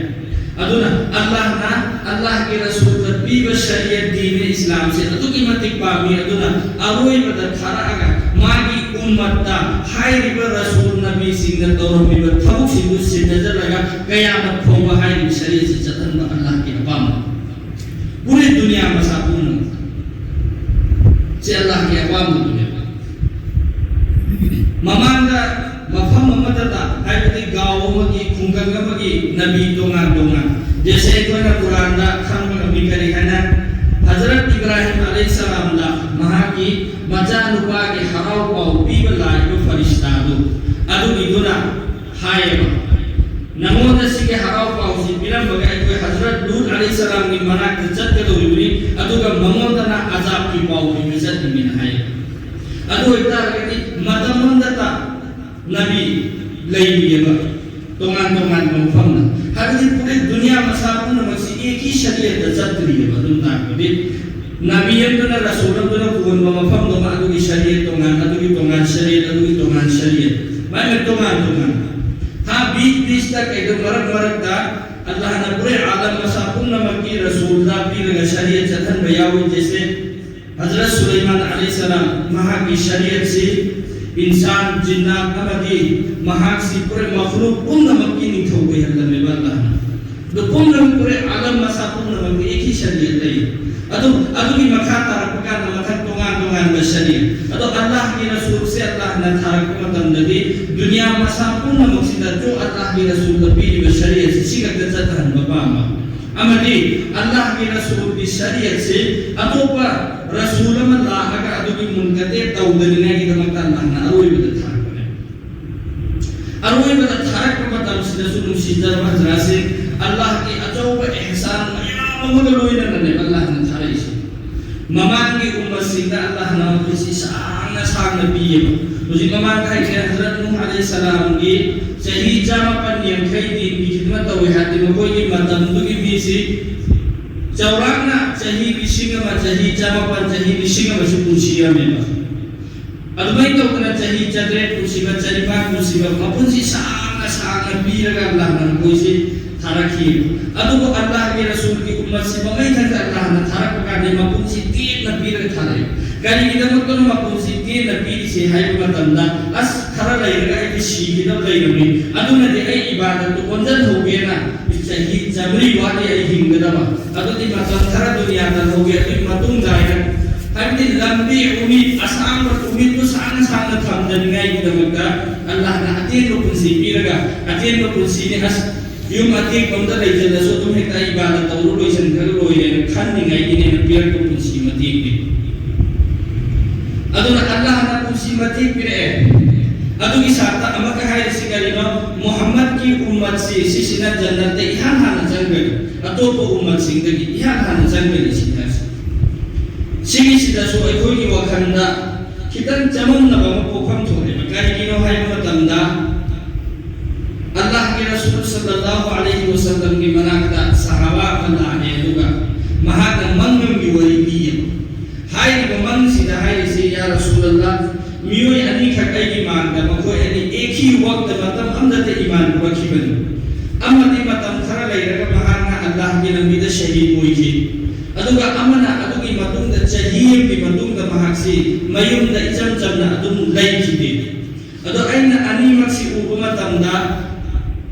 ꯑꯗꯨꯅ ꯑꯜꯂꯥꯍꯅ, ꯑꯜꯂꯥꯍꯒꯤ ꯔꯁꯨꯜꯗ ꯄꯤꯕ ꯁꯔꯤꯌꯠ ꯗꯤꯅꯦ ꯏꯁꯂꯥꯝꯁꯦ ꯑꯗꯨꯛꯀꯤ ꯃꯇꯤꯛ ꯄꯥꯝꯃꯤ꯫ ꯑꯗꯨꯅ ꯑꯔꯣꯏꯕꯗ ꯊꯥꯔꯛꯑꯒ ꯃꯥꯒꯤ ꯎꯝꯃꯠꯇ ꯍꯥꯏꯔꯤꯕ ꯔꯁꯨꯜ ꯅꯕꯤꯁꯤꯡꯅ ꯇꯧꯔꯝꯃꯤꯕ ꯊꯕꯛꯁꯤꯡꯗꯨ ꯁꯤꯟꯅꯖꯔꯒ ꯀꯌꯥꯃꯠ ꯐꯥꯎꯕ ꯍꯥꯏꯔꯤꯕ ꯁꯔꯤꯌꯠꯁꯤ ꯆꯠꯍꯟꯕ ꯑꯜꯂꯥꯍꯒꯤ ꯑꯄꯥꯝꯕ꯫ ꯄꯨꯔꯦ ꯗꯨꯅꯤꯌꯥ ꯃꯁꯥ ꯄꯨꯝꯅꯃꯛ ꯁꯤ ꯑꯜꯂꯥꯍꯒꯤ ꯑꯄꯥꯝꯕꯗꯨꯅꯦꯕ꯫ ꯃꯃꯥꯡꯗ ꯃꯐꯝ ꯑꯃꯗꯇ, ꯍꯥꯏꯕꯗꯤ ꯒꯥꯎ ꯑꯃꯒꯤ, ꯈꯨꯡꯒꯪ ꯑꯃꯒꯤ ꯅꯕꯤ ꯇꯣꯉꯥꯟ ꯇꯣꯉꯥꯟ, ꯖꯦꯁꯦ ꯑꯩꯈꯣꯏꯅ ꯀꯨꯔꯥꯟꯗ ꯈꯪꯕ ꯉꯝꯃꯤ꯫ ꯀꯔꯤ ꯍꯥꯏꯅ? ꯍꯖꯔꯠ ꯏꯕ꯭ꯔꯥꯍꯤꯝ ꯑꯂꯩꯍꯤꯁꯁꯂꯥꯝꯗ ꯃꯍꯥꯛꯀꯤ ꯃꯆꯥꯅꯨꯄꯥꯒꯤ ꯍꯔꯥꯎ ꯄꯥꯎ ꯄꯤꯕ ꯂꯥꯛꯏꯕ ꯐꯔꯤꯁꯇꯥꯗꯨ, ꯑꯗꯨꯒꯤꯗꯨꯅ ꯍꯥꯏꯌꯦꯕ, "ꯅꯉꯣꯟꯗ ꯁꯤꯒꯤ ꯍꯔꯥꯎ ꯄꯥꯎꯁꯤ ꯄꯤꯔꯝꯃꯒ ꯑꯩꯈꯣꯏ ꯍꯖꯔꯠ ꯂꯨꯠ ꯑꯂꯩꯍꯤꯁꯁꯂꯥꯝꯒꯤ ꯃꯅꯥꯛꯇ ꯆꯠꯀꯗꯧꯔꯤꯕꯅꯤ, ꯑꯗꯨꯒ ꯃꯉꯣꯟꯗꯅ ꯑꯖꯥꯕꯀꯤ ꯄꯥꯎ ꯄꯤꯕ ꯆꯠꯅꯤꯡꯉꯦꯅ" ꯍꯥꯏꯌꯦꯕ꯫ ꯑꯗꯨ ꯑꯣꯏꯇꯥꯔꯒꯗꯤ ꯃꯇꯝ ꯑꯃꯗꯇ ꯅꯕꯤ ꯂꯩꯔꯤꯑꯕ ꯇꯣꯉꯥꯟ ꯇꯣꯉꯥꯟꯕ ꯃꯐꯝꯗ꯫ ꯍꯥꯏꯕꯗꯤ ꯄꯨꯔꯦ ꯗꯨꯅꯤꯌꯥ ꯃꯁꯥ ꯄꯨꯝꯅꯃꯛꯁꯤ ꯑꯦꯛꯀꯤ ꯁꯔꯤꯌꯠꯇ ꯆꯠꯇ꯭ꯔꯤꯑꯕ꯫ ꯑꯗꯨꯝ ꯇꯥꯛꯄꯗꯤ ꯅꯕꯤ ꯑꯃꯗꯨꯅ, ꯔꯁꯨꯜ ꯑꯃꯗꯨꯅ ꯄꯨꯍꯟꯕ ꯃꯐꯝꯗꯨꯃ ꯑꯗꯨꯒꯤ ꯁꯔꯤꯌꯠ ꯇꯣꯉꯥꯟ, ꯑꯗꯨꯒꯤ ꯇꯣꯉꯥꯟ ꯁꯔꯤꯌꯠ, ꯑꯗꯨꯒꯤ ꯇꯣꯉꯥꯟ ꯁꯔꯤꯌꯠ, ꯃꯥꯏ ꯃꯥꯏ ꯇꯣꯉꯥꯟ ꯇꯣꯉꯥꯟ꯫ ꯍꯥ, ꯕꯤꯆ ꯕꯤꯆꯇ ꯀꯩꯗꯧ ꯃꯔꯛ ꯃꯔꯛꯇ ꯑꯜꯂꯥꯍꯅ ꯄꯨꯔꯦ ꯑꯥꯂꯝ ꯃꯁꯥ ꯄꯨꯝꯅꯃꯛꯀꯤ ꯔꯁꯨꯜꯗ ꯄꯤꯔꯒ ꯁꯔꯤꯌꯠ ꯆꯠꯍꯟꯕ ꯌꯥꯎꯏ꯫ ꯖꯦꯁꯦ ꯍꯖꯔꯠ ꯁꯨꯂꯩꯃꯥꯟ ꯑꯂꯩꯍꯤꯁꯁꯂꯥꯝ, ꯃꯍꯥꯛꯀꯤ ꯁꯔꯤꯌꯠꯁꯤ ꯏꯟꯁꯥꯟ, ꯖꯤꯟꯅꯥꯠ ꯑꯃꯗꯤ ꯃꯍꯥꯛꯁꯤ ꯄꯨꯔꯥ ꯃꯈꯂꯨꯛ ꯄꯨꯝꯅꯃꯛꯀꯤ ꯅꯤꯡꯊꯧ ꯑꯣꯏꯍꯜꯂꯝꯃꯦꯕ ꯑꯜꯂꯥꯍꯅ꯫ ꯑꯗꯨ ꯄꯨꯝꯅꯃꯛ ꯄꯨꯔꯥ ꯑꯥꯂꯝ ꯃꯁꯥ ꯄꯨꯝꯅꯃꯛꯀꯤ ꯑꯦꯛꯀꯤ ꯁꯔꯤꯌꯠ ꯂꯩ꯫ ꯑꯗꯨ, ꯑꯗꯨꯒꯤ ꯃꯈꯥ ꯇꯥꯔꯛꯄ ꯀꯥꯟꯗ ꯃꯊꯪ ꯇꯣꯉꯥꯟ ꯇꯣꯉꯥꯟꯕ ꯁꯔꯤꯌꯠ꯫ ꯑꯗꯣ ꯑꯜꯂꯥꯍꯒꯤ ꯔꯁꯨꯜꯁꯦ ꯑꯜꯂꯥꯍꯅ ꯊꯥꯔꯛꯄ ꯃꯇꯝꯗꯗꯤ ꯗꯨꯅꯤꯌꯥ ꯃꯁꯥ ꯄꯨꯝꯅꯃꯛꯁꯤꯗ ꯖꯣ ꯑꯜꯂꯥꯍꯒꯤ ꯔꯁꯨꯜꯗ ꯄꯤꯔꯤꯕ ꯁꯔꯤꯌꯠꯁꯤ ꯁꯤ ꯈꯛꯇ ꯆꯠꯍꯟꯕ ꯄꯥꯝꯕ꯫ ꯑꯃꯗꯤ ꯑꯜꯂꯥꯍꯒꯤ ꯔꯁꯨꯜꯒꯤ ꯁꯔꯤꯌꯠꯁꯤ ꯑꯇꯣꯞꯄ ꯔꯁꯨꯜ ꯑꯃ ꯂꯥꯛꯑꯒ ꯑꯗꯨꯒꯤ ꯃꯨꯟꯀꯇꯦ ꯇꯧꯗꯅꯤꯡꯉꯥꯏꯒꯤꯗꯃꯛꯇ ꯑꯜꯂꯥꯍꯅ ꯑꯔꯣꯏꯕꯗ ꯊꯥꯔꯛꯄꯅꯦ꯫ ꯑꯔꯣꯏꯕꯗ ꯊꯥꯔꯛꯄ ꯃꯇꯝꯁꯤꯗꯁꯨ ꯅꯨꯡꯁꯤꯖꯔꯕ ꯍꯖꯔꯥꯠꯁꯤꯡ, ꯑꯜꯂꯥꯍꯒꯤ ꯑꯆꯧꯕ ꯑꯦꯍꯁꯥꯟ ꯃꯌꯥꯝ ꯑꯃꯒ ꯂꯣꯏꯅꯅꯅꯦ ꯑꯜꯂꯥꯍꯅ ꯊꯥꯔꯛꯏꯁꯦ꯫ ꯃꯃꯥꯡꯒꯤ ꯎꯝꯃꯠꯁꯤꯡꯗ ꯑꯜꯂꯥꯍꯅ ꯃꯈꯣꯏꯁꯤ ꯁꯥꯡꯅ ꯁꯥꯡꯅ ꯄꯤꯌꯦꯕ꯫ ꯍꯧꯖꯤꯛ ꯃꯃꯥꯡꯗ ꯍꯥꯏꯈ꯭ꯔꯦ, ꯍꯖꯔꯠ ꯅꯨꯍ ꯑꯂꯩꯍꯤꯁꯁꯂꯥꯝꯒꯤ ꯆꯍꯤ ꯆꯥꯃꯥꯄꯟ ꯌꯥꯡꯈꯩ ꯗꯤꯟꯒꯤ ꯈꯤꯗꯃꯠ ꯇꯧꯋꯦ ꯍꯥꯏꯔꯗꯤ ꯃꯈꯣꯏꯒꯤ ꯃꯇꯝꯗꯨꯒꯤ ꯃꯤꯁꯤ ꯆꯥꯎꯔꯥꯛꯅ ꯆꯍꯤ ꯂꯤꯁꯤꯡ ꯑꯃ, ꯆꯍꯤ ꯆꯥꯃꯥꯄꯟ, ꯆꯍꯤ ꯂꯤꯁꯤꯡ ꯑꯃꯁꯨ ꯄꯨꯟꯁꯤꯔꯝꯃꯦꯕ꯫ ꯑꯗꯨꯃꯥꯏꯅ ꯇꯧꯗꯅ ꯆꯍꯤ ꯆꯥꯇ꯭ꯔꯦꯠ ꯄꯨꯟꯁꯤꯕ, ꯆꯅꯤꯄꯥꯟ ꯄꯨꯟꯁꯤꯕ, ꯃꯄꯨꯟꯁꯤ ꯁꯥꯡꯅ ꯁꯥꯡꯅ ꯄꯤꯔꯒ ꯑꯜꯂꯥꯍꯅ ꯃꯈꯣꯏꯁꯤ ꯊꯥꯔꯛꯈꯤ꯫ ꯑꯗꯨꯕꯨ ꯑꯜꯂꯥꯍꯒꯤ ꯔꯁꯨꯜꯒꯤ ꯎꯝꯃꯠꯁꯤ ꯃꯃꯩ ꯊꯪꯗ ꯑꯜꯂꯥꯍꯅ ꯊꯥꯔꯛꯄ ꯀꯥꯟꯗ ꯃꯄꯨꯟꯁꯤ ꯇꯦꯟꯅ ꯄꯤꯔꯒ ꯊꯥꯔꯛꯏ꯫ ꯀꯔꯤꯒꯤꯗꯃꯛꯇꯅꯣ ꯃꯄꯨꯟꯁꯤ ꯇꯦꯟꯅ ꯄꯤꯔꯤꯁꯦ ꯍꯥꯏꯕ ꯃꯇꯝꯗ, ꯑꯁ, ꯈꯔ ꯂꯩꯔꯒ ꯑꯩꯗꯤ ꯁꯤꯒꯗꯕ ꯂꯩꯔꯝꯃꯤ, ꯑꯗꯨꯅꯗꯤ ꯑꯩ ꯏꯕꯥꯗꯠꯇꯨ ꯑꯣꯟꯁꯤꯟꯍꯧꯒꯦꯅ, ꯆꯍꯤ ꯆꯥꯃꯔꯤ ꯋꯥꯠꯂꯤ ꯑꯩ ꯍꯤꯡꯒꯗꯕ, ꯑꯗꯨꯗꯤ ꯃꯇꯝ ꯈꯔ ꯗꯨꯅꯤꯌꯥꯗ ꯍꯧꯒꯦ, ꯑꯗꯨꯒꯤ ꯃꯇꯨꯡꯗ ꯍꯥꯏꯅ, ꯍꯥꯏꯕꯗꯤ ꯂꯝꯕꯤ ꯎꯃꯤꯠ ꯑꯁꯥꯡꯕ, ꯎꯃꯤꯠꯇꯨ ꯁꯥꯡꯅ ꯁꯥꯡꯅ ꯊꯝꯖꯅꯤꯡꯉꯥꯏꯒꯤꯗꯃꯛꯇ ꯑꯜꯂꯥꯍꯅ ꯑꯇꯦꯟꯕ ꯄꯨꯟꯁꯤ ꯄꯤꯔꯒ, ꯑꯇꯦꯟꯕ ꯄꯨꯟꯁꯤꯅꯤ, ꯑꯁ, ꯌꯨꯝ ꯑꯇꯦꯛꯄ ꯑꯝꯗ ꯂꯩꯁꯤꯜꯂꯁꯨ ꯑꯗꯨꯝ ꯍꯦꯛꯇ ꯏꯕꯥꯗꯠ ꯇꯧꯔ ꯂꯣꯏꯁꯤꯟꯈ꯭ꯔꯒ ꯂꯣꯏꯔꯦꯅ ꯈꯟꯅꯤꯡꯉꯥꯏꯒꯤꯅꯦꯅ ꯄꯤꯔꯛꯄ ꯄꯨꯟꯁꯤ ꯃꯇꯦꯛꯅꯤ꯫ ꯑꯗꯨꯅ ꯑꯜꯂꯥꯍꯅ ꯄꯨꯟꯁꯤ ꯃꯇꯦꯛ ꯄꯤꯔꯛꯑꯦ꯫ ꯑꯗꯨꯒꯤ ꯁꯥꯠꯇ ꯑꯃꯛꯀ ꯍꯥꯏꯔꯤꯁꯤ ꯀꯔꯤꯅꯣ? ꯃꯨꯍꯝꯃꯗꯀꯤ ꯎꯝꯃꯠꯁꯤ ꯁꯤꯁꯤꯅ ꯖꯟꯅꯠꯇ ꯏꯍꯥꯟ ꯍꯥꯟꯅ ꯆꯪꯒꯅꯤ, ꯑꯇꯣꯞꯄ ꯎꯝꯃꯠꯁꯤꯡꯗꯒꯤ ꯏꯍꯥꯟ ꯍꯥꯟꯅ ꯆꯪꯒꯅꯤ ꯁꯤ ꯍꯥꯏꯔꯤꯁꯤ꯫ ꯁꯤꯒꯤꯁꯤꯗꯁꯨ ꯑꯩꯈꯣꯏꯒꯤ ꯋꯥꯈꯜꯗ ꯈꯤꯇꯪ ꯆꯃꯝꯅꯕ ꯑꯃ ꯄꯣꯛꯐꯝ ꯊꯣꯛꯑꯦꯕ꯫ ꯀꯔꯤꯒꯤꯅꯣ ꯍꯥꯏꯕ ꯃꯇꯝꯗ, ꯑꯜꯂꯥꯍꯒꯤ ꯔꯁꯨꯜ ꯁꯜꯂꯜꯂꯥꯍꯨ ꯑꯂꯩꯍꯤ ꯋꯁꯜꯂꯝꯒꯤ ꯃꯅꯥꯛꯇ ꯁꯍꯥꯕꯥ ꯑꯃ ꯂꯥꯛꯑꯦ, ꯑꯗꯨꯒ ꯃꯍꯥꯛꯅ ꯃꯪ ꯑꯃꯒꯤ ꯋꯥꯔꯤ ꯂꯤꯌꯦꯕ꯫ ꯍꯥꯏꯔꯤꯕ ꯃꯪꯁꯤꯗ ꯍꯥꯏꯔꯤꯁꯤ, "ꯌꯥ ꯔꯁꯨꯂꯜꯂꯥꯍ, ꯃꯤꯑꯣꯏ ꯑꯅꯤꯈꯛ ꯑꯩꯒꯤ ꯃꯥꯡꯗ, ꯃꯈꯣꯏ ꯑꯅꯤ ꯑꯦꯛ ꯍꯤ ꯋꯛꯇ ꯃꯇꯝ ꯑꯃꯗꯇ ꯏꯃꯥꯟ ꯄꯨꯔꯛꯈꯤꯕꯅꯤ꯫ ꯑꯃꯗꯤ ꯃꯇꯝ ꯈꯔ ꯂꯩꯔꯒ ꯃꯍꯥꯛꯅ ꯑꯜꯂꯥꯍꯒꯤ ꯂꯝꯕꯤꯗ ꯁꯍꯤꯗ ꯑꯣꯏꯈꯤ, ꯑꯗꯨꯒ ꯑꯃꯅ ꯑꯗꯨꯒꯤ ꯃꯇꯨꯡꯗ ꯆꯍꯤ ꯑꯃꯒꯤ ꯃꯇꯨꯡꯗ ꯃꯍꯥꯛꯁꯤ ꯃꯌꯨꯝꯗ ꯏꯆꯝ ꯆꯝꯅ ꯑꯗꯨꯝ ꯂꯩꯈꯤꯗꯦ꯫ ꯑꯗꯣ ꯑꯩꯅ ꯑꯅꯤꯃꯛꯁꯤ ꯎꯕ ꯃꯇꯝꯗ,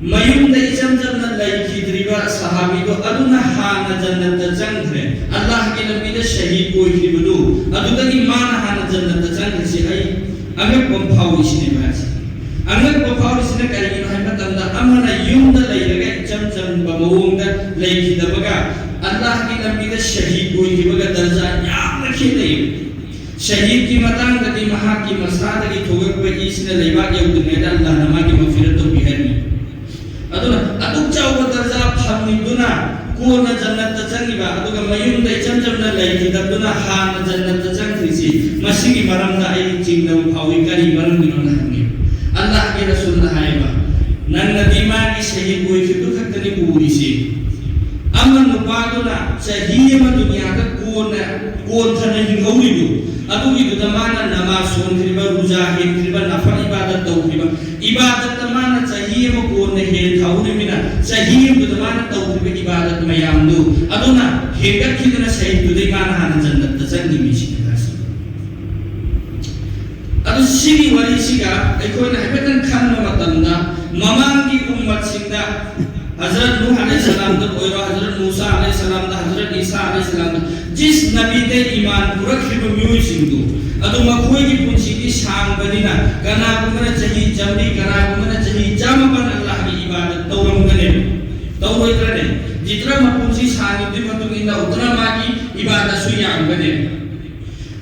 ꯃꯌꯨꯝꯗ ꯏꯆꯝ ꯆꯝꯅ ꯂꯩꯈꯤꯗ꯭ꯔꯤꯕ ꯁꯍꯥꯕꯤꯗꯣ ꯑꯗꯨꯅ ꯍꯥꯟꯅ ꯖꯟꯅꯠꯇ ꯆꯪꯈ꯭ꯔꯦ, ꯑꯜꯂꯥꯍꯒꯤ ꯂꯝꯕꯤꯗ ꯁꯍꯤꯗ ꯑꯣꯏꯈꯤꯕꯗꯨ, ꯑꯗꯨꯗꯒꯤ ꯃꯥꯅ ꯍꯥꯟꯅ ꯖꯟꯅꯠꯇ ꯆꯪꯈ꯭ꯔꯤꯁꯤ ꯑꯩ ꯑꯉꯛꯄ ꯑꯃ ꯐꯥꯎꯏ ꯁꯤꯅꯦꯕ ꯍꯥꯏꯁꯦ꯫ ꯑꯉꯛꯄ ꯐꯥꯎꯔꯤꯁꯤꯅ ꯀꯔꯤꯒꯤꯅꯣ ꯍꯥꯏꯕ ꯃꯇꯝꯗ, ꯑꯃꯅ ꯌꯨꯝꯗ ꯂꯩꯔꯒ ꯏꯆꯝ ꯆꯝꯕ ꯃꯑꯣꯡꯗ ꯂꯩꯈꯤꯗꯕꯒ, ꯑꯜꯂꯥꯍꯒꯤ ꯂꯝꯕꯤꯗ ꯁꯍꯤꯗ ꯑꯣꯏꯈꯤꯕꯒ ꯗꯔꯖꯥ ꯌꯥꯝꯅ ꯈꯦꯠꯅꯩ꯫ ꯁꯍꯤꯗꯀꯤ ꯃꯇꯥꯡꯗꯗꯤ ꯃꯍꯥꯛꯀꯤ ꯃꯁꯥꯗꯒꯤ ꯊꯣꯛꯂꯛꯄ ꯏꯁꯤꯅ ꯂꯩꯕꯥꯛ ꯌꯧꯗ꯭ꯔꯤꯉꯩꯗ ꯑꯜꯂꯥꯍꯅ ꯃꯥꯒꯤ ꯃꯒꯐꯤꯔꯠ ꯇꯧꯕꯤ ꯍꯥꯏꯔꯤ꯫ ꯑꯗꯨꯅ ꯑꯗꯨꯛ ꯆꯥꯎꯕ ꯗꯔꯖꯥ ꯐꯪꯂꯤꯕꯗꯨꯅ ꯀꯣꯟꯅ ꯖꯟꯅꯠꯇ ꯆꯪꯉꯤꯕ, ꯑꯗꯨꯒ ꯃꯌꯨꯝꯗ ꯏꯆꯝ ꯆꯝꯅ ꯂꯩꯈꯤꯗꯕꯗꯨꯅ ꯍꯥꯟꯅ ꯖꯟꯅꯠꯇ ꯆꯪꯈ꯭ꯔꯤꯁꯤ, ꯃꯁꯤꯒꯤ ꯃꯔꯝꯗ ꯑꯩ ꯆꯤꯡꯅꯕ ꯐꯥꯎꯏ꯫ ꯀꯔꯤ ꯃꯔꯝꯒꯤꯅꯣꯅ ꯍꯪꯉꯤ꯫ ꯑꯜꯂꯥꯍꯒꯤ ꯔꯁꯨꯜꯅ ꯍꯥꯏꯕ, "ꯅꯪꯅꯗꯤ ꯃꯥꯒꯤ ꯁꯍꯤꯗ ꯑꯣꯏꯈꯤꯕꯗꯨ ꯈꯛꯇꯅꯤ ꯎꯔꯤꯁꯤ꯫ ꯑꯃ ꯅꯨꯄꯥꯗꯨꯅ ꯆꯍꯤ ꯑꯃ ꯗꯨꯅꯤꯌꯥꯗ ꯀꯣꯟ ꯀꯣꯟꯅ ꯀꯣꯟꯊꯅ ꯍꯤꯡꯍꯧꯔꯤꯗꯨ, ꯑꯗꯨꯒꯤꯗꯨꯗ ꯃꯥꯅ ꯅꯃꯥꯖ ꯁꯣꯟꯈ꯭ꯔꯤꯕ, ꯔꯨꯖꯥ ꯍꯦꯟꯈ꯭ꯔꯤꯕ, ꯅꯐꯜ ꯏꯕꯥꯗꯠ ꯇꯧꯈ꯭ꯔꯤꯕ, ꯏꯕꯥꯗꯠꯇ ꯃꯥꯅ ꯆꯍꯤ ꯑꯃ ꯀꯣꯟꯅ ꯍꯦꯟꯊꯍꯧꯔꯤꯕꯅꯤꯅ, ꯆꯍꯤ ꯑꯃꯗꯨꯗ ꯃꯥꯅ ꯇꯧꯈ꯭ꯔꯤꯕ ꯏꯕꯥꯗꯠ ꯃꯌꯥꯝꯗꯨ ꯑꯗꯨꯅ ꯍꯦꯟꯒꯠꯈꯤꯗꯨꯅ ꯁꯍꯤꯗꯨꯗꯩ ꯃꯥꯅ ꯍꯥꯟꯅ ꯖꯟꯅꯠꯇ ꯆꯪꯈꯤꯕ ꯃꯤꯁꯤꯡ ꯑꯗꯨ꯫ ꯁꯤꯒꯤ ꯋꯥꯔꯤꯁꯤꯒ ꯑꯩꯈꯣꯏꯅ ꯍꯥꯏꯐꯦꯠꯇꯪ ꯈꯟꯕ ꯃꯇꯝꯗ, ꯃꯃꯥꯡꯒꯤ ꯎꯝꯃꯠꯁꯤꯡꯗ ꯍꯖꯔꯠ ꯅꯨꯍ ꯑꯂꯩꯍꯤ ꯁꯂꯥꯝꯗ ꯑꯣꯏꯔꯣ, ꯍꯖꯔꯠ ꯃꯨꯁꯥ ꯑꯂꯩꯍꯤ ꯁꯂꯥꯝꯗ, ꯍꯖꯔꯠ ꯏꯁꯥ ꯑꯂꯩꯍꯤ ꯁꯂꯥꯝꯗ, ꯖꯤꯁ ꯅꯕꯤꯗ ꯏꯃꯥꯟ ꯄꯨꯔꯛꯈꯤꯕ ꯃꯤꯑꯣꯏꯁꯤꯡꯗꯨ ꯑꯗꯨ ꯃꯈꯣꯏꯒꯤ ꯄꯨꯟꯁꯤꯗꯤ ꯁꯥꯡꯕꯅꯤꯅ, ꯀꯅꯥꯒꯨꯝꯕꯅ ꯆꯍꯤ ꯆꯥꯝꯃꯔꯤ, ꯀꯅꯥꯒꯨꯝꯕꯅ ꯆꯍꯤ ꯆꯥꯝꯃꯥꯄꯟ ꯑꯜꯂꯥꯍꯒꯤ ꯏꯕꯥꯗꯠ ꯇꯧꯔꯝꯒꯅꯦꯕ, ꯇꯧꯔꯣꯏꯗ꯭ꯔꯅꯦ? ꯖꯤꯇ꯭ꯔ ꯃꯄꯨꯟꯁꯤ ꯁꯥꯡꯉꯤꯗꯨꯒꯤ ꯃꯇꯨꯡ ꯏꯟꯅ ꯎꯇ꯭ꯔ ꯃꯥꯒꯤ ꯏꯕꯥꯗꯠꯁꯨ ꯌꯥꯝꯒꯅꯦꯕ꯫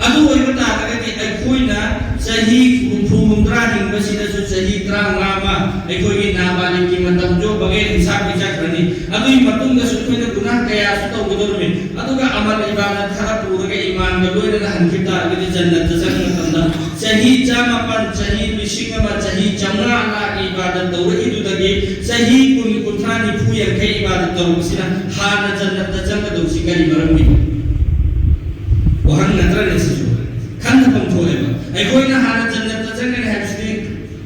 ꯑꯗꯨ ꯑꯣꯏꯕ ꯇꯥꯔꯒꯗꯤ ꯑꯩꯈꯣꯏꯅ ꯆꯍꯤ ꯍꯨꯝꯐꯨ ꯍꯨꯝꯗ꯭ꯔꯥ ꯍꯤꯡꯕꯁꯤꯗꯁꯨ ꯆꯍꯤ ꯇꯔꯥꯃꯉꯥ ꯑꯃ ꯑꯩꯈꯣꯏꯒꯤ ꯅꯥꯕꯥꯂꯤꯒꯀꯤ ꯃꯇꯝ ꯌꯣꯛꯄꯒꯤ ꯍꯤꯡꯁꯥꯞꯀꯤ ꯆꯠꯈ꯭ꯔꯅꯤ꯫ ꯑꯗꯨꯒꯤ ꯃꯇꯨꯡꯗꯁꯨ ꯑꯩꯈꯣꯏꯅ ꯒꯨꯅꯥꯍ ꯀꯌꯥꯁꯨ ꯇꯧꯒꯗꯧꯔꯤꯕꯅꯤ꯫ ꯑꯗꯨꯒ ꯑꯃꯜ ꯏꯕꯥꯗꯠ ꯈꯔ ꯄꯨꯔꯒ ꯏꯃꯥꯟꯒ ꯂꯣꯏꯅꯅ ꯍꯟꯈꯤꯕ ꯇꯥꯔꯒꯗꯤ ꯖꯟꯅꯠꯇ ꯆꯪꯕ ꯃꯇꯝꯗ ꯆꯍꯤ ꯆꯥꯃꯥꯄꯟ, ꯆꯍꯤ ꯂꯤꯁꯤꯡ ꯑꯃ, ꯆꯍꯤ ꯆꯥꯝꯃꯉꯥ ꯑꯜꯂꯥꯍꯒꯤ ꯏꯕꯥꯗꯠ ꯇꯧꯔꯛꯏꯗꯨꯗꯒꯤ ꯆꯍꯤ ꯀꯨꯟ, ꯀꯨꯟꯊ꯭ꯔꯥ, ꯅꯤꯐꯨ, ꯌꯥꯡꯈꯩ ꯏꯕꯥꯗꯠ ꯇꯧꯔꯛꯄꯁꯤꯅ ꯍꯥꯟꯅ ꯖꯟꯅꯠꯇ ꯆꯪꯒꯗꯧꯁꯤ ꯀꯔꯤ ꯃꯔꯝꯒꯤꯅꯣ? ꯋꯥꯍꯪ ꯅꯠꯇ꯭ꯔꯅꯦ ꯁꯤꯁꯨ? ꯈꯟꯊꯐꯝ ꯊꯣꯛꯑꯦꯕ꯫ ꯑꯩꯈꯣꯏꯅ ꯍꯥꯟꯅ ꯖꯟꯅꯠꯇ ꯆꯪꯒꯅꯤ ꯍꯥꯏꯕꯁꯤꯗꯤ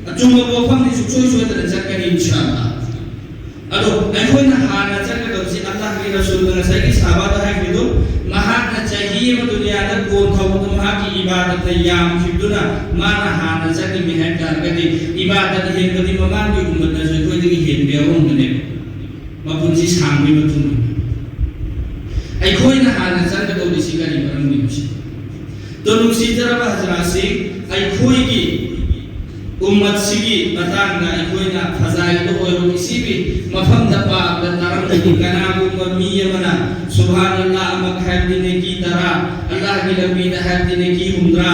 ꯑꯆꯨꯝꯕ ꯋꯥꯐꯝꯅꯤ, ꯁꯨꯡꯁꯣꯏ ꯁꯣꯏꯗꯅ ꯆꯪꯒꯅꯤ, ꯏꯟꯁꯥ ꯑꯜꯂꯥꯍ꯫ ꯑꯗꯣ ꯑꯩꯈꯣꯏꯅ ꯍꯥꯟꯅ ꯆꯪꯒꯗꯕꯁꯤ, ꯑꯜꯂꯥꯍꯒꯤ ꯔꯁꯨꯜꯅ ꯉꯁꯥꯏꯒꯤ ꯁꯍꯥꯕꯥꯗ ꯍꯥꯏꯈ꯭ꯔꯤꯗꯣ, ꯃꯍꯥꯛꯅ ꯆꯍꯤ ꯑꯃ ꯗꯨꯅꯤꯌꯥꯗ ꯀꯣꯟ ꯊꯧꯕꯗ ꯃꯍꯥꯛꯀꯤ ꯏꯕꯥꯗꯠꯇ ꯌꯥꯝꯈꯤꯕꯗꯨꯅ ꯃꯥꯅ ꯍꯥꯟꯅ ꯆꯪꯉꯤꯃꯤ ꯍꯥꯏꯕ ꯇꯥꯔꯒꯗꯤ, ꯏꯕꯥꯗꯠ ꯍꯦꯟꯕꯗꯤ ꯃꯃꯥꯡꯒꯤ ꯎꯝꯃꯠꯅꯁꯨ ꯑꯩꯈꯣꯏꯗꯒꯤ ꯍꯦꯟꯕ ꯌꯥꯎꯔꯝꯒꯅꯦꯕ꯫ ꯃꯄꯨꯟꯁꯤ ꯁꯥꯡꯕꯒꯤ ꯃꯇꯨꯡ ꯏꯟꯅ ꯑꯩꯈꯣꯏꯅ ꯍꯥꯟꯅ ꯆꯪꯒꯗꯧꯔꯤꯁꯤ ꯀꯔꯤ ꯃꯔꯝꯒꯤꯅꯣ ꯁꯤ? ꯇꯣ ꯅꯨꯡꯁꯤꯖꯔꯕ ꯍꯖꯔꯥꯠꯁꯤ, ꯑꯩꯈꯣꯏꯒꯤ ꯎꯝꯃꯠꯁꯤꯒꯤ ꯃꯇꯥꯡꯗ ꯑꯩꯈꯣꯏꯅ ꯐꯖꯥꯏꯜꯗ ꯑꯣꯏꯔꯣ, ꯏꯁꯤꯕꯤ ꯃꯐꯝꯗ ꯄꯥꯕꯗ ꯇꯥꯔꯝꯒꯅꯤ, ꯀꯅꯥꯒꯨꯝꯕ ꯃꯤ ꯑꯃꯅ ꯁꯨꯕꯍꯥꯅꯜꯂꯥꯍ ꯑꯃ ꯍꯥꯏꯕꯗꯤ ꯅꯦꯀꯤ ꯇꯔꯥ, ꯑꯜꯂꯥꯍꯒꯤ ꯂꯝꯕꯤꯗ ꯍꯥꯏꯕꯗꯤ ꯅꯦꯀꯤ ꯍꯨꯝꯗ꯭ꯔꯥ,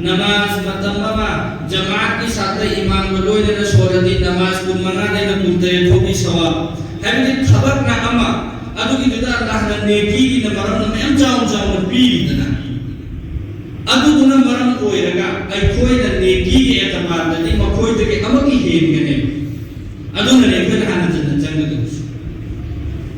ꯅꯃꯥꯖ ꯃꯇꯝ ꯑꯃ ꯖꯃꯥꯠꯀꯤ ꯁꯥꯠꯇ ꯏꯃꯥꯝꯒ ꯂꯣꯏꯅꯅ ꯁꯣꯜꯂꯗꯤ ꯅꯃꯥꯖ ꯀꯨꯟ ꯃꯉꯥꯗꯩꯅ ꯀꯨꯟ ꯇꯔꯦꯠ ꯐꯥꯎꯒꯤ ꯁꯋꯥꯕ, ꯍꯥꯏꯕꯗꯤ ꯊꯕꯛꯅ ꯑꯃ, ꯑꯗꯨꯒꯤꯗꯨꯗ ꯑꯜꯂꯥꯍꯅ ꯅꯦꯀꯤꯒꯤꯅ ꯃꯔꯝꯅ ꯃꯌꯥꯝ ꯆꯥꯎꯅ ꯆꯥꯎꯅ ꯄꯤꯔꯤꯗꯅ꯫ ꯑꯗꯨꯗꯨꯅ ꯃꯔꯝ ꯑꯣꯏꯔꯒ ꯑꯩꯈꯣꯏꯅ ꯅꯦꯀꯤꯒꯤ ꯑꯦꯇꯕꯥꯔꯗꯗꯤ ꯃꯈꯣꯏꯗꯒꯤ ꯑꯃꯒꯤ ꯍꯦꯟꯒꯅꯦꯕ꯫ ꯑꯗꯨꯅꯅꯦ ꯑꯩꯈꯣꯏꯅ ꯍꯥꯟꯅ ꯆꯟꯅ ꯆꯪꯒꯗꯕꯁꯦ꯫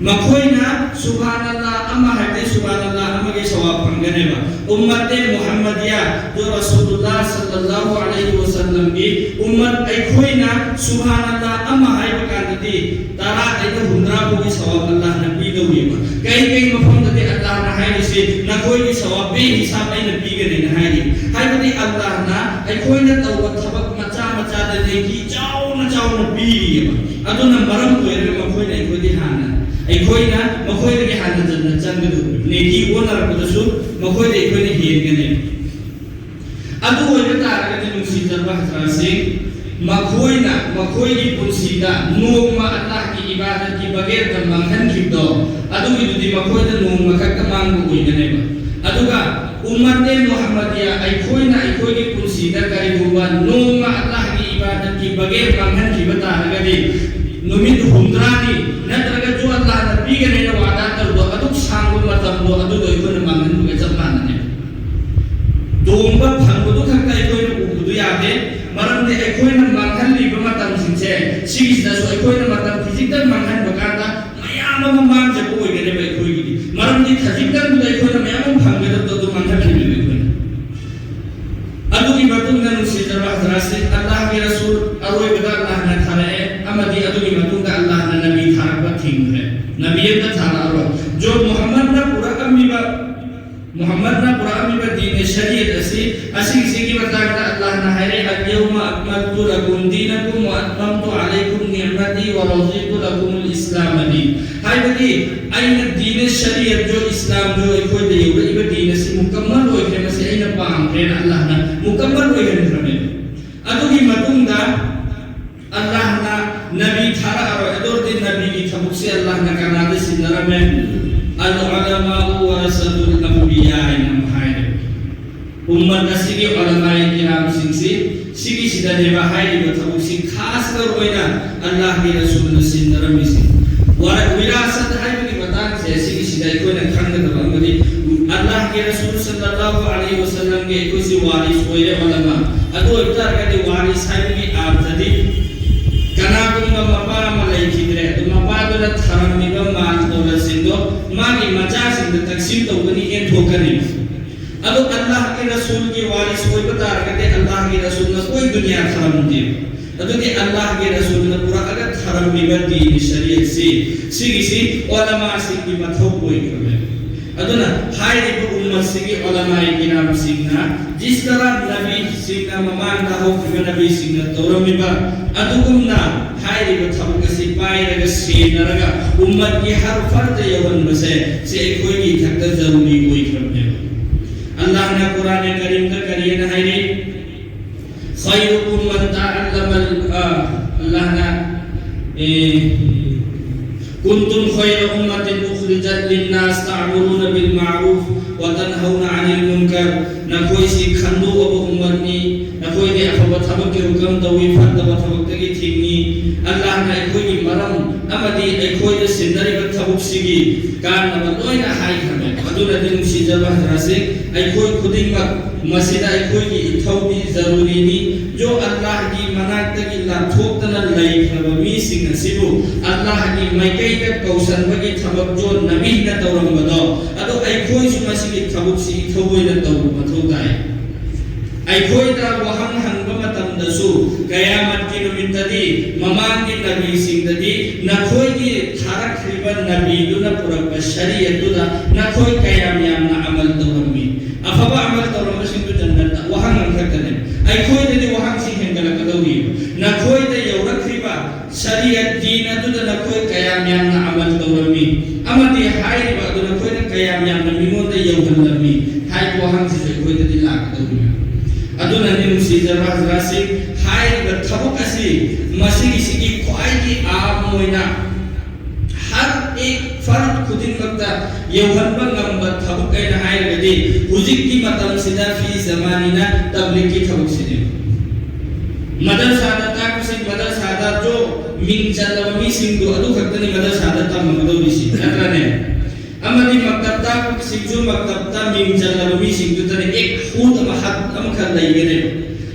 ꯃꯈꯣꯏꯅ ꯁꯨꯕꯍꯥꯅꯜꯂꯥ ꯑꯃ ꯍꯥꯏꯕꯗꯤ ꯁꯨꯕꯍꯥꯅꯜꯂꯥ ꯑꯃꯒꯤ ꯁꯋꯥꯕ ꯐꯪꯒꯅꯦꯕ꯫ ꯎꯝꯃꯠꯇꯦ ꯃꯨꯍꯝꯃꯗꯤꯌꯥ, ꯑꯗꯣ ꯔꯁꯨꯂꯨꯜꯂꯥ ꯁꯜꯂꯜꯂꯥꯍꯨ ꯑꯂꯩꯍꯤ ꯋꯥꯁꯜꯂꯝꯒꯤ ꯎꯝꯃꯠ, ꯑꯩꯈꯣꯏꯅ ꯁꯨꯕꯍꯥꯅꯜꯂꯥ ꯑꯃ ꯍꯥꯏꯕ ꯀꯥꯟꯗꯗꯤ ꯇꯔꯥꯗꯩꯅ ꯍꯨꯝꯗ꯭ꯔꯥ ꯐꯥꯎꯒꯤ ꯁꯋꯥꯕ ꯑꯜꯂꯥꯍꯅ ꯄꯤꯗꯧꯔꯤꯕ꯫ ꯀꯩ ꯀꯩ ꯃꯐꯝꯗꯗꯤ ꯑꯜꯂꯥꯍꯅ ꯍꯥꯏꯔꯤꯁꯤ, "ꯅꯈꯣꯏꯒꯤ ꯁꯋꯥꯕ ꯕꯦ ꯍꯤꯁꯥꯕ ꯑꯩꯅ ꯄꯤꯒꯅꯦꯅ" ꯍꯥꯏꯔꯤ꯫ ꯍꯥꯏꯕꯗꯤ ꯑꯜꯂꯥꯍꯅ ꯑꯩꯈꯣꯏꯅ ꯇꯧꯕ ꯊꯕꯛ ꯃꯆꯥ ꯃꯆꯥꯗ ꯅꯦꯀꯤ ꯆꯥꯎꯅ ꯆꯥꯎꯅ ꯄꯤꯔꯤꯑꯕ꯫ ꯑꯗꯨꯅ ꯃꯔꯝ ꯑꯣꯏꯔꯒ ꯃꯈꯣꯏꯅ ꯑꯩꯈꯣꯏꯗꯤ ꯍꯥꯟꯅ, ꯑꯩꯈꯣꯏꯅ ꯃꯈꯣꯏꯗꯒꯤ ꯍꯥꯟꯅ ꯆꯟꯅ ꯆꯪꯒꯗꯧꯕꯅꯤ꯫ ꯅꯦꯀꯤ ꯑꯣꯟꯅꯔꯛꯄꯗꯁꯨ ꯃꯈꯣꯏꯗ ꯑꯩꯈꯣꯏꯅ ꯍꯦꯟꯒꯅꯦꯕ꯫ ꯑꯗꯨ ꯑꯣꯏꯕ ꯇꯥꯔꯒꯗꯤ, ꯅꯨꯡꯁꯤꯖꯔꯕ ꯍꯖꯔꯠꯁꯤꯡ, ꯃꯈꯣꯏꯅ ꯃꯈꯣꯏꯒꯤ ꯄꯨꯟꯁꯤꯗ ꯅꯣꯡꯃ ꯑꯜꯂꯥꯍꯒꯤ ꯏꯕꯥꯗꯠꯀꯤ ꯕꯒꯦꯔꯗ ꯃꯥꯡꯍꯟꯈꯤꯕꯗꯣ, ꯑꯗꯨꯒꯤꯗꯨꯗꯤ ꯃꯈꯣꯏꯗ ꯅꯣꯡꯃ ꯈꯛꯇ ꯃꯥꯡꯕ ꯑꯣꯏꯒꯅꯦꯕ꯫ ꯑꯗꯨꯒ ꯎꯝꯃꯠꯇꯦ ꯃꯨꯍꯝꯃꯗꯤꯌꯥ, ꯑꯩꯈꯣꯏꯅ ꯑꯩꯈꯣꯏꯒꯤ ꯄꯨꯟꯁꯤꯗ ꯀꯔꯤꯒꯨꯝꯕ ꯅꯣꯡꯃ ꯑꯜꯂꯥꯍꯒꯤ ꯏꯕꯥꯗꯠꯀꯤ ꯕꯒꯦꯔ ꯃꯥꯡꯍꯟꯈꯤꯕ ꯇꯥꯔꯒꯗꯤ, ꯅꯨꯃꯤꯠ ꯍꯨꯝꯗ꯭ꯔꯥꯅꯤ ꯅꯠꯇ꯭ꯔꯒꯁꯨ ꯑꯜꯂꯥꯍꯅ ꯄꯤꯒꯅꯦꯅ ꯋꯥꯗꯥ ꯇꯧꯕ ꯑꯗꯨꯛ ꯁꯥꯡꯕ ꯃꯇꯝꯗꯣ, ꯑꯗꯨꯗꯣ ꯑꯩꯈꯣꯏꯅ ꯃꯥꯡꯍꯟꯕꯒ ꯆꯞ ꯃꯥꯟꯅꯅꯦ꯫ ꯇꯣꯡꯕ ꯐꯪꯕꯗꯨ ꯈꯛꯇ ꯑꯩꯈꯣꯏꯅ ꯎꯕꯗꯨ ꯌꯥꯗꯦ, ꯃꯔꯝꯗꯤ ꯑꯩꯈꯣꯏꯅ ꯃꯥꯡꯍꯜꯂꯤꯕ ꯃꯇꯝꯁꯤꯡꯁꯦ, ꯁꯤꯒꯤꯁꯤꯗꯁꯨ ꯑꯩꯈꯣꯏꯅ ꯃꯇꯝ ꯈꯤꯖꯤꯛꯇꯪ ꯃꯥꯡꯍꯟꯕ ꯀꯥꯟꯗ ꯃꯌꯥꯝ ꯑꯃ ꯃꯥꯡꯖꯕ ꯑꯣꯏꯒꯅꯦꯕ ꯑꯩꯈꯣꯏꯒꯤꯗꯤ꯫ ꯃꯔꯝꯗꯤ ꯈꯖꯤꯛꯇꯪꯗꯨꯗ ꯑꯩꯈꯣꯏꯅ ꯃꯌꯥꯝ ꯑꯃ ꯐꯪꯒꯗꯕꯗꯣ ꯑꯗꯨ ꯃꯥꯡꯍꯜꯂꯤꯕꯅꯦꯕ ꯑꯩꯈꯣꯏꯅ꯫ ꯑꯗꯨꯒꯤ ꯃꯇꯨꯡꯗ, ꯅꯨꯡꯁꯤꯖꯔꯕ ꯍꯖꯔꯠꯁꯤꯡ, ꯑꯜꯂꯥꯍꯒꯤ ꯔꯁꯨꯜ ꯑꯔꯣꯏꯕꯗ ꯑꯜꯂꯥꯍꯅ ꯊꯥꯔꯛꯑꯦ, ꯑꯃꯗꯤ ꯑꯗꯨꯒꯤ ꯃꯇꯨꯡꯗ ꯑꯜꯂꯥꯍꯅ ꯅꯕꯤ ꯊꯥꯔꯛꯄ ꯊꯤꯡꯈ꯭ꯔꯦ꯫ ꯅꯕꯤ ꯑꯃꯇ ꯊꯥꯔꯛꯑꯔꯣꯏ꯫ ꯖꯣ ꯃꯨꯍꯝꯃꯗꯅ ꯄꯨꯔꯛꯑꯝꯃꯤꯕ, ꯃꯨꯍꯝꯃꯗꯅ ꯄꯨꯔꯛꯑꯝꯃꯤꯕ ꯗꯤꯟ ꯁꯔꯤꯌꯠ ꯑꯁꯤ, ꯑꯁꯤꯒꯤꯁꯤꯒꯤ ꯃꯇꯥꯡꯗ ꯑꯜꯂꯥꯍꯅ ꯍꯥꯏꯔꯦ, "ꯑꯜꯌꯧꯃ ꯑꯛꯃꯜꯇꯨ ꯂꯀꯨꯝ ꯗꯤꯅꯀꯨꯝ ꯋ ꯑꯠꯃꯝꯇꯨ ꯑꯂꯩꯀꯨꯝ ꯅꯤ'ꯃꯇꯤ ꯋ ꯔꯗꯤꯇꯨ ꯂꯀꯨꯃꯨꯜ ꯏꯁꯂꯥꯃ ꯗꯤꯅ"꯫ ꯍꯥꯏꯕꯗꯤ, ꯑꯩꯅ ꯗꯤꯅ ꯁꯔꯤꯌꯠ ꯖꯣ, ꯏꯁꯂꯥꯝ ꯖꯣ, ꯑꯩꯈꯣꯏꯗ ꯌꯧꯔꯛꯏꯕ ꯗꯤꯟ ꯑꯁꯤ ꯃꯨꯀꯝꯃꯜ ꯑꯣꯏꯈ꯭ꯔꯦ, ꯃꯁꯤ ꯑꯩꯅ ꯄꯥꯝꯈ꯭ꯔꯦꯅ ꯑꯜꯂꯥꯍꯅ ꯃꯨꯀꯝꯃꯜ ꯑꯣꯏꯍꯟꯈ꯭ꯔꯕꯅꯦ꯫ ꯑꯗꯨꯒꯤ ꯃꯇꯨꯡꯗ ꯑꯜꯂꯥꯍꯅ ꯅꯕꯤ ꯊꯥꯔꯛꯑꯔꯣꯏ꯫ ꯑꯗꯨ ꯑꯣꯏꯔꯗꯤ ꯅꯕꯤꯒꯤ ꯊꯕꯛꯁꯦ ꯑꯜꯂꯥꯍꯅ ꯀꯅꯥꯗ ꯁꯤꯟꯅꯔꯝꯃꯦ? "ꯑꯜ ꯎꯂꯃꯥꯎ ꯋꯔꯁꯥꯇꯨꯜ ꯑꯟꯕꯤꯌꯥ" ꯍꯥꯏꯅ ꯑꯃ ꯍꯥꯏꯔꯦ꯫ ꯎꯝꯃꯠ ꯑꯁꯤꯒꯤ ꯎꯂꯃꯥꯏ ꯀꯤꯔꯥꯝꯁꯤꯡꯁꯤ, ꯁꯤꯒꯤꯁꯤꯗꯅꯦꯕ ꯍꯥꯏꯔꯤꯕ ꯊꯕꯛꯁꯤ ꯈꯥꯁ ꯇꯧꯔ ꯑꯣꯏꯅ ꯑꯜꯂꯥꯍꯒꯤ ꯔꯁꯨꯜꯅ ꯁꯤꯟꯅꯔꯝꯃꯤꯁꯤ꯫ ꯋꯥ-, ꯋꯤꯔꯥꯁꯠ ꯍꯥꯏꯕꯒꯤ ꯃꯇꯥꯡꯁꯦ, ꯁꯤꯒꯤꯁꯤꯗ ꯑꯩꯈꯣꯏꯅ ꯈꯪꯒꯗꯕ ꯑꯃꯗꯤ, ꯑꯜꯂꯥꯍꯒꯤ ꯔꯁꯨꯜ ꯁꯜꯂꯜꯂꯥꯍꯨ ꯑꯂꯩꯍꯤ ꯋꯁꯜꯂꯝꯒꯤ ꯑꯩꯈꯣꯏꯁꯤ ꯋꯥꯔꯤꯁ ꯑꯣꯏꯔꯦ, ꯎꯂꯃꯥ꯫ ꯑꯗꯨ ꯑꯣꯏꯕ ꯇꯥꯔꯒꯗꯤ ꯋꯥꯔꯤꯁ ꯍꯥꯏꯕꯒꯤ ꯑꯥꯔꯊꯗꯤ ꯀꯅꯥꯒꯨꯝꯕ ꯃꯄꯥ ꯑꯃ ꯂꯩꯈꯤꯗ꯭ꯔꯦ, ꯑꯗꯨ ꯃꯄꯥꯗꯨꯅ ꯊꯝꯂꯝꯃꯤꯕ ꯃꯥꯜ ꯗꯧꯂꯠꯁꯤꯡꯗꯣ ꯇꯛꯁꯤꯝ ꯇꯧꯒꯅꯤ, ꯌꯦꯟꯊꯣꯛꯀꯅꯤ꯫ ꯑꯗꯣ ꯑꯜꯂꯥꯍꯒꯤ ꯔꯁꯨꯜꯒꯤ ꯋꯥꯔꯤꯁ ꯑꯣꯏꯕ ꯇꯥꯔꯒꯗꯤ ꯑꯜꯂꯥꯍꯒꯤ ꯔꯁꯨꯜꯅ ꯀꯣꯏ ꯗꯨꯅꯤꯌꯥ ꯊꯥꯔꯝꯗꯦ꯫ ꯑꯗꯨꯗꯤ ꯑꯜꯂꯥꯍꯒꯤ ꯔꯁꯨꯜꯅ ꯄꯨꯔꯛꯑꯒ ꯊꯥꯔꯝꯃꯤꯕ ꯗꯤꯟ ꯁꯔꯤꯌꯠꯁꯤ, ꯁꯤꯒꯤꯁꯤ ꯎꯂꯃꯥꯁꯤꯡꯒꯤ ꯃꯊꯧ ꯑꯣꯏꯈ꯭ꯔꯕꯅꯤ꯫ ꯑꯗꯨꯅ ꯍꯥꯏꯔꯤꯕ ꯎꯝꯃꯠꯁꯤꯒꯤ ꯎꯂꯃꯥꯏ ꯀꯤꯔꯥꯝꯁꯤꯡꯅ ꯖꯤꯁ ꯇꯔꯥ ꯅꯕꯤꯁꯤꯡꯅ ꯃꯃꯥꯡꯗ ꯍꯧꯈꯤꯕ ꯅꯕꯤꯁꯤꯡꯅ ꯇꯧꯔꯝꯃꯤꯕ ꯑꯗꯨꯒꯨꯝꯅ ꯍꯥꯏꯔꯤꯕ ꯊꯕꯛ ꯑꯁꯤ ꯄꯥꯏꯔꯒ ꯁꯦꯟꯅꯔꯒ ꯎꯝꯃꯠꯀꯤ ꯍꯔ ꯐꯔꯗ ꯌꯧꯍꯟꯕꯁꯦ, ꯁꯤ ꯑꯩꯈꯣꯏꯒꯤ ꯏꯊꯛꯇ ꯖꯔꯨꯔꯤ ꯑꯣꯏꯈ꯭ꯔꯕꯅꯦꯕ꯫ ꯑꯜꯂꯥꯍꯅ ꯀꯨꯔꯥꯟ ꯀꯔꯤꯝꯗ ꯀꯔꯤꯅ ꯍꯥꯏꯔꯤ? ꯈꯩꯔꯨꯀꯨꯝ ꯃꯟ ꯇꯥꯑꯜꯂꯃꯜ-, ꯑ, ꯑꯜꯂꯥꯍꯅ, ꯑꯦ, ꯀꯨꯟꯇꯨꯝ ꯈꯩꯔ ꯎꯝꯃꯇꯤꯟ ꯎꯈ꯭ꯔꯤꯖꯠ ꯂꯤꯟꯅꯥꯁ ꯇꯥꯃꯨꯔꯨꯅ ꯕꯤꯜ ꯃꯥꯔꯨꯐ ꯋꯥ ꯇꯟꯍꯧꯅ ꯑꯅꯤꯜ ꯃꯨꯟꯀꯔ꯫ ꯅꯈꯣꯏꯁꯤ ꯈꯟꯗꯣꯛꯑꯕ ꯎꯝꯃꯠꯅꯤ, ꯅꯈꯣꯏꯗꯤ ꯑꯐꯕ ꯊꯕꯛꯀꯤ ꯍꯨꯀꯝ ꯇꯧꯏ, ꯐꯠꯇꯕ ꯊꯕꯛꯇꯒꯤ ꯊꯤꯡꯉꯤ꯫ ꯑꯜꯂꯥꯍꯅ ꯑꯩꯈꯣꯏꯒꯤ ꯃꯔꯝ ꯑꯃꯗꯤ ꯑꯩꯈꯣꯏꯗ ꯁꯤꯟꯅꯔꯤꯕ ꯊꯕꯛꯁꯤꯒꯤ ꯀꯥꯟꯅꯕ ꯂꯣꯏꯅ ꯍꯥꯏꯈ꯭ꯔꯃꯦ꯫ ꯑꯗꯨꯅꯗꯤ ꯅꯨꯡꯁꯤꯖꯕ ꯍꯖꯔꯥꯠꯁꯤꯡ, ꯑꯩꯈꯣꯏ ꯈꯨꯗꯤꯡꯃꯛ ꯃꯁꯤꯗ ꯑꯩꯈꯣꯏꯒꯤ ꯏꯊꯧꯗꯤ ꯖꯔꯨꯔꯤꯅꯤ꯫ ꯌꯣ ꯑꯜꯂꯥꯍꯒꯤ ꯃꯅꯥꯛꯇꯒꯤ ꯂꯥꯞꯊꯣꯛꯇꯅ ꯂꯩꯈ꯭ꯔꯕ ꯃꯤꯁꯤꯡ ꯑꯁꯤꯕꯨ ꯑꯜꯂꯥꯍꯒꯤ ꯃꯥꯏꯀꯩꯗ ꯀꯧꯁꯟꯕꯒꯤ ꯊꯕꯛ ꯖꯣ ꯅꯕꯤꯅ ꯇꯧꯔꯝꯕꯗꯣ, ꯑꯗꯣ ꯑꯩꯈꯣꯏꯁꯨ ꯃꯁꯤꯒꯤ ꯊꯕꯛꯁꯤ ꯏꯊꯧ ꯑꯣꯏꯅ ꯇꯧꯕ ꯃꯊꯧ ꯇꯥꯏ꯫ ꯑꯩꯈꯣꯏꯗ ꯋꯥꯍꯪ ꯍꯪꯕ ꯃꯇꯝꯗꯁꯨ ꯀꯌꯥꯃꯠꯀꯤ ꯅꯨꯃꯤꯠꯇꯗꯤ ꯃꯃꯥꯡꯒꯤ ꯅꯕꯤꯁꯤꯡꯗꯗꯤ ꯅꯈꯣꯏꯒꯤ ꯊꯥꯔꯛꯈ꯭ꯔꯤꯕ ꯅꯕꯤꯗꯨꯅ ꯄꯨꯔꯛꯄ ꯁꯔꯤꯌꯠꯇꯨꯗ ꯅꯈꯣꯏ ꯀꯌꯥꯝ ꯌꯥꯝꯅ ꯑꯃꯜ ꯇꯧꯔꯝꯃꯤ? ꯑꯐꯕ ꯑꯃꯜ ꯇꯧꯔꯝꯕꯁꯤꯡꯗꯨ ꯖꯟꯅꯠꯇ꯫ ꯋꯥꯍꯪ ꯑꯃꯈꯛꯇꯅꯦ꯫ ꯑꯩꯈꯣꯏꯗꯗꯤ ꯋꯥꯍꯪꯁꯤ ꯍꯦꯟꯒꯠꯂꯛꯀꯗꯧꯔꯤꯕ꯫ ꯅꯈꯣꯏꯗ ꯌꯧꯔꯛꯈ꯭ꯔꯤꯕ ꯁꯔꯤꯌꯠ ꯗꯤꯟ ꯑꯗꯨꯗ ꯅꯈꯣꯏ ꯀꯌꯥꯝ ꯌꯥꯝꯅ ꯑꯃꯜ ꯇꯧꯔꯝꯃꯤ ꯑꯃꯗꯤ ꯍꯥꯏꯔꯤꯕ ꯑꯗꯨ ꯅꯈꯣꯏꯅ ꯀꯌꯥꯝ ꯌꯥꯝꯅ ꯃꯤꯉꯣꯟꯗ ꯌꯧꯍꯜꯂꯝꯃꯤ ꯍꯥꯏꯕ ꯋꯥꯍꯪꯁꯤꯁꯨ ꯑꯩꯈꯣꯏꯗꯗꯤ ꯂꯥꯛꯀꯗꯧꯔꯤꯕ꯫ ꯑꯗꯨꯅꯅꯤ ꯅꯨꯡꯁꯤꯖꯕ ꯍꯖꯔꯥꯠꯁꯤꯡ, ꯍꯥꯏꯔꯤꯕ ꯊꯕꯛ ꯑꯁꯤ ꯃꯁꯤꯒꯤꯁꯤꯒꯤ ꯈ꯭ꯋꯥꯏꯗꯒꯤ ꯑꯍꯝ ꯑꯣꯏꯅ ꯍꯔ ꯑꯦꯛ ꯐꯔꯗ ꯈꯨꯗꯤꯡꯃꯛꯇ ꯌꯧꯍꯟꯕ ꯉꯝꯕ ꯊꯕꯛ ꯑꯩꯅ ꯍꯥꯏꯔꯒꯗꯤ ꯍꯧꯖꯤꯛꯀꯤ ꯃꯇꯝꯁꯤꯗ ꯐꯤ ꯖꯃꯥꯅꯤꯅ ꯇꯕ꯭ꯂꯤꯛꯀꯤ ꯊꯕꯛꯁꯤꯅꯦꯕ꯫ ꯃꯗꯔꯁꯥꯗ ꯇꯥꯛꯄꯁꯤꯡ, ꯃꯗꯔꯁꯥꯗ ꯖꯣ ꯃꯤꯡ ꯆꯜꯂꯕ ꯃꯤꯁꯤꯡꯗꯨ ꯑꯗꯨ ꯈꯛꯇꯅꯤ ꯃꯗꯔꯁꯥꯗ ꯇꯝꯃꯒꯗꯧꯔꯤꯁꯤ, ꯅꯠꯇ꯭ꯔꯅꯦ? ꯑꯃꯗꯤ ꯃꯛꯇꯕ ꯇꯥꯛꯄꯁꯤꯡꯁꯨ ꯃꯛꯇꯕꯇ ꯃꯤꯡ ꯆꯜꯂꯕ ꯃꯤꯁꯤꯡꯗꯨꯗꯅ ꯑꯦꯛ ꯍꯨꯗ ꯑꯃ ꯍꯠ ꯑꯃꯈꯛ ꯂꯩꯒꯅꯦꯕ꯫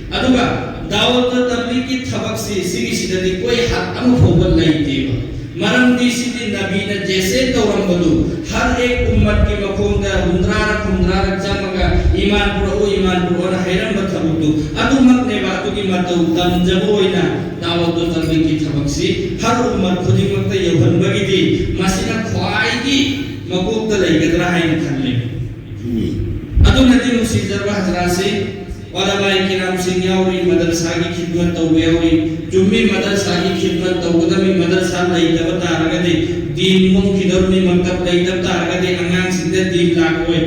ꯑꯗꯨꯒ ꯗꯥꯎꯠꯇ ꯇꯕ꯭ꯂꯤꯛꯀꯤ ꯊꯕꯛꯁꯤ ꯁꯤꯒꯤꯁꯤꯗꯗꯤ ꯀꯣꯏ ꯍꯠ ꯑꯃ ꯐꯥꯎꯕ ꯂꯩꯇꯦꯕ꯫ ꯃꯔꯝꯗꯤ ꯁꯤꯗꯤ ꯅꯕꯤ ꯖꯦꯁꯦ ꯇꯧꯔꯝꯕꯗꯨ, ꯍꯔ ꯑꯦꯛ ꯎꯝꯃꯠꯀꯤ ꯃꯈꯣꯡꯗ ꯍꯨꯝꯗ꯭ꯔꯥꯔꯛ ꯍꯨꯝꯗ꯭ꯔꯥꯔꯛ ꯆꯪꯉꯒ ꯏꯃꯥꯟ ꯄꯨꯔꯛꯎ, ꯏꯃꯥꯟ ꯄꯨꯔꯛꯑꯣꯅ ꯍꯩꯔꯝꯕ ꯊꯕꯛꯇꯨ ꯑꯗꯨꯃꯛꯅꯦꯕ꯫ ꯑꯗꯨꯒꯤ ꯃꯇꯧ ꯇꯝꯖꯕ ꯑꯣꯏꯅ ꯗꯥꯋꯠꯇꯨ ꯇꯕ꯭ꯂꯤꯒꯀꯤ ꯊꯕꯛꯁꯤ ꯍꯔ ꯎꯝꯃꯠ ꯈꯨꯗꯤꯡꯃꯛꯇ ꯌꯧꯍꯟꯕꯒꯤꯗꯤ ꯃꯁꯤꯅ ꯈ꯭ꯋꯥꯏꯒꯤ ꯃꯀꯣꯛꯇ ꯂꯩꯒꯗ꯭ꯔꯥ ꯍꯥꯏꯅ ꯈꯜꯂꯦ꯫ ꯑꯗꯨꯅꯗꯤ ꯅꯨꯡꯁꯤꯖꯔꯕ ꯍꯖꯔꯥꯠꯁꯤ, ꯎꯂꯃꯥꯏ ꯀꯤꯔꯥꯝꯁꯤꯡ ꯌꯥꯎꯔꯤ, ꯃꯗꯔꯁꯥꯒꯤ ꯈꯤꯗꯃꯠ ꯇꯧꯕ ꯌꯥꯎꯔꯤ꯫ ꯆꯨꯝꯃꯤ, ꯃꯗꯔꯁꯥꯒꯤ ꯈꯤꯗꯃꯠ ꯇꯧꯒꯗꯕꯅꯤ꯫ ꯃꯗꯔꯁꯥ ꯂꯩꯇꯕ ꯇꯥꯔꯒꯗꯤ, ꯗꯤꯟ ꯃꯨꯠꯈꯤꯗꯧꯔꯤꯕꯅꯤ꯫ ꯃꯛꯇꯕ ꯂꯩꯇꯕ ꯇꯥꯔꯒꯗꯤ, ꯑꯉꯥꯡꯁꯤꯡꯗ ꯗꯤꯟ ꯂꯥꯛꯑꯣꯏ꯫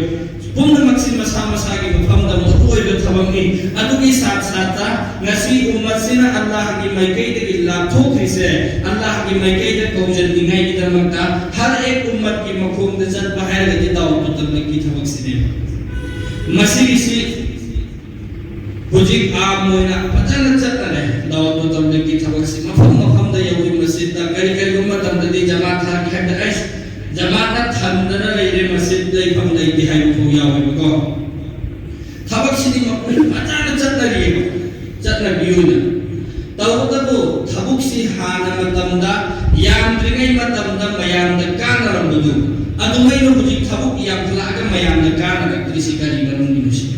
ꯄꯨꯝꯅꯃꯛꯁꯤ ꯃꯁꯥ ꯃꯁꯥꯒꯤ ꯃꯐꯝꯗ ꯃꯔꯨ ꯑꯣꯏꯕ ꯊꯕꯛꯅꯤ꯫ ꯑꯗꯨꯒꯤ ꯁꯥꯠ ꯁꯥꯠꯇ ꯉꯁꯤ ꯎꯝꯃꯠꯁꯤꯅ ꯑꯜꯂꯥꯍꯒꯤ ꯃꯥꯏꯀꯩꯗꯒꯤ ꯂꯥꯞꯊꯣꯛꯈ꯭ꯔꯤꯁꯦ, ꯑꯜꯂꯥꯍꯒꯤ ꯃꯥꯏꯀꯩꯗ ꯀꯧꯖꯟꯅꯤꯡꯉꯥꯏꯒꯤꯗꯃꯛꯇ ꯍꯔ ꯑꯦꯛ ꯎꯝꯃꯠꯀꯤ ꯃꯈꯣꯡꯗ ꯆꯠꯄ ꯍꯥꯏꯔꯒꯗꯤ ꯗꯥꯎꯠ ꯃꯨꯇꯜꯂꯤꯛꯀꯤ ꯊꯕꯛꯁꯤꯅꯦꯕ꯫ ꯃꯁꯤꯒꯤꯁꯤ ꯍꯧꯖꯤꯛ ꯑꯥꯝ ꯑꯣꯏꯅ ꯐꯖꯅ ꯆꯠꯅꯔꯦ꯫ ꯗꯥꯎꯠ ꯃꯨꯇꯜꯂꯤꯛꯀꯤ ꯊꯕꯛꯁꯤ ꯃꯐꯝ ꯃꯐꯝꯗ ꯌꯧꯔꯤ꯫ ꯃꯁꯤꯗ ꯀꯔꯤ ꯀꯔꯤꯒꯨꯝꯕ ꯃꯇꯝꯗꯗꯤ ꯖꯃꯥꯠ ꯊꯥꯔꯛꯀꯦ ꯍꯥꯏꯕꯗ, ꯑꯩꯁ, ꯖꯃꯥꯠꯅ ꯊꯟꯗꯅ ꯂꯩꯔꯦ, ꯃꯁꯤꯗ ꯂꯩꯐꯝ ꯂꯩꯇꯦ ꯍꯥꯏꯕ ꯐꯥꯎ ꯌꯥꯎꯋꯦꯕꯀꯣ꯫ ꯊꯕꯛꯁꯤꯗꯤ ꯃꯄꯨꯡ ꯐꯖꯅ ꯆꯠꯅꯔꯤꯑꯕ, ꯆꯠꯅꯕꯤ ꯑꯣꯏꯅ꯫ ꯇꯧꯕꯇꯕꯨ ꯊꯕꯛꯁꯤ ꯍꯥꯟꯅ ꯃꯇꯝꯗ, ꯌꯥꯝꯗ꯭ꯔꯤꯉꯩ ꯃꯇꯝꯗ ꯃꯌꯥꯝꯗ ꯀꯥꯟꯅꯔꯝꯕꯗꯨ, ꯑꯗꯨꯃꯥꯏꯅ ꯍꯧꯖꯤꯛ ꯊꯕꯛ ꯌꯥꯝꯈꯠꯂꯛꯑꯒ ꯃꯌꯥꯝꯗ ꯀꯥꯟꯅꯔꯛꯇ꯭ꯔꯤꯁꯤ ꯀꯔꯤ ꯃꯔꯝꯒꯤꯅꯣ ꯁꯤꯅꯤ꯫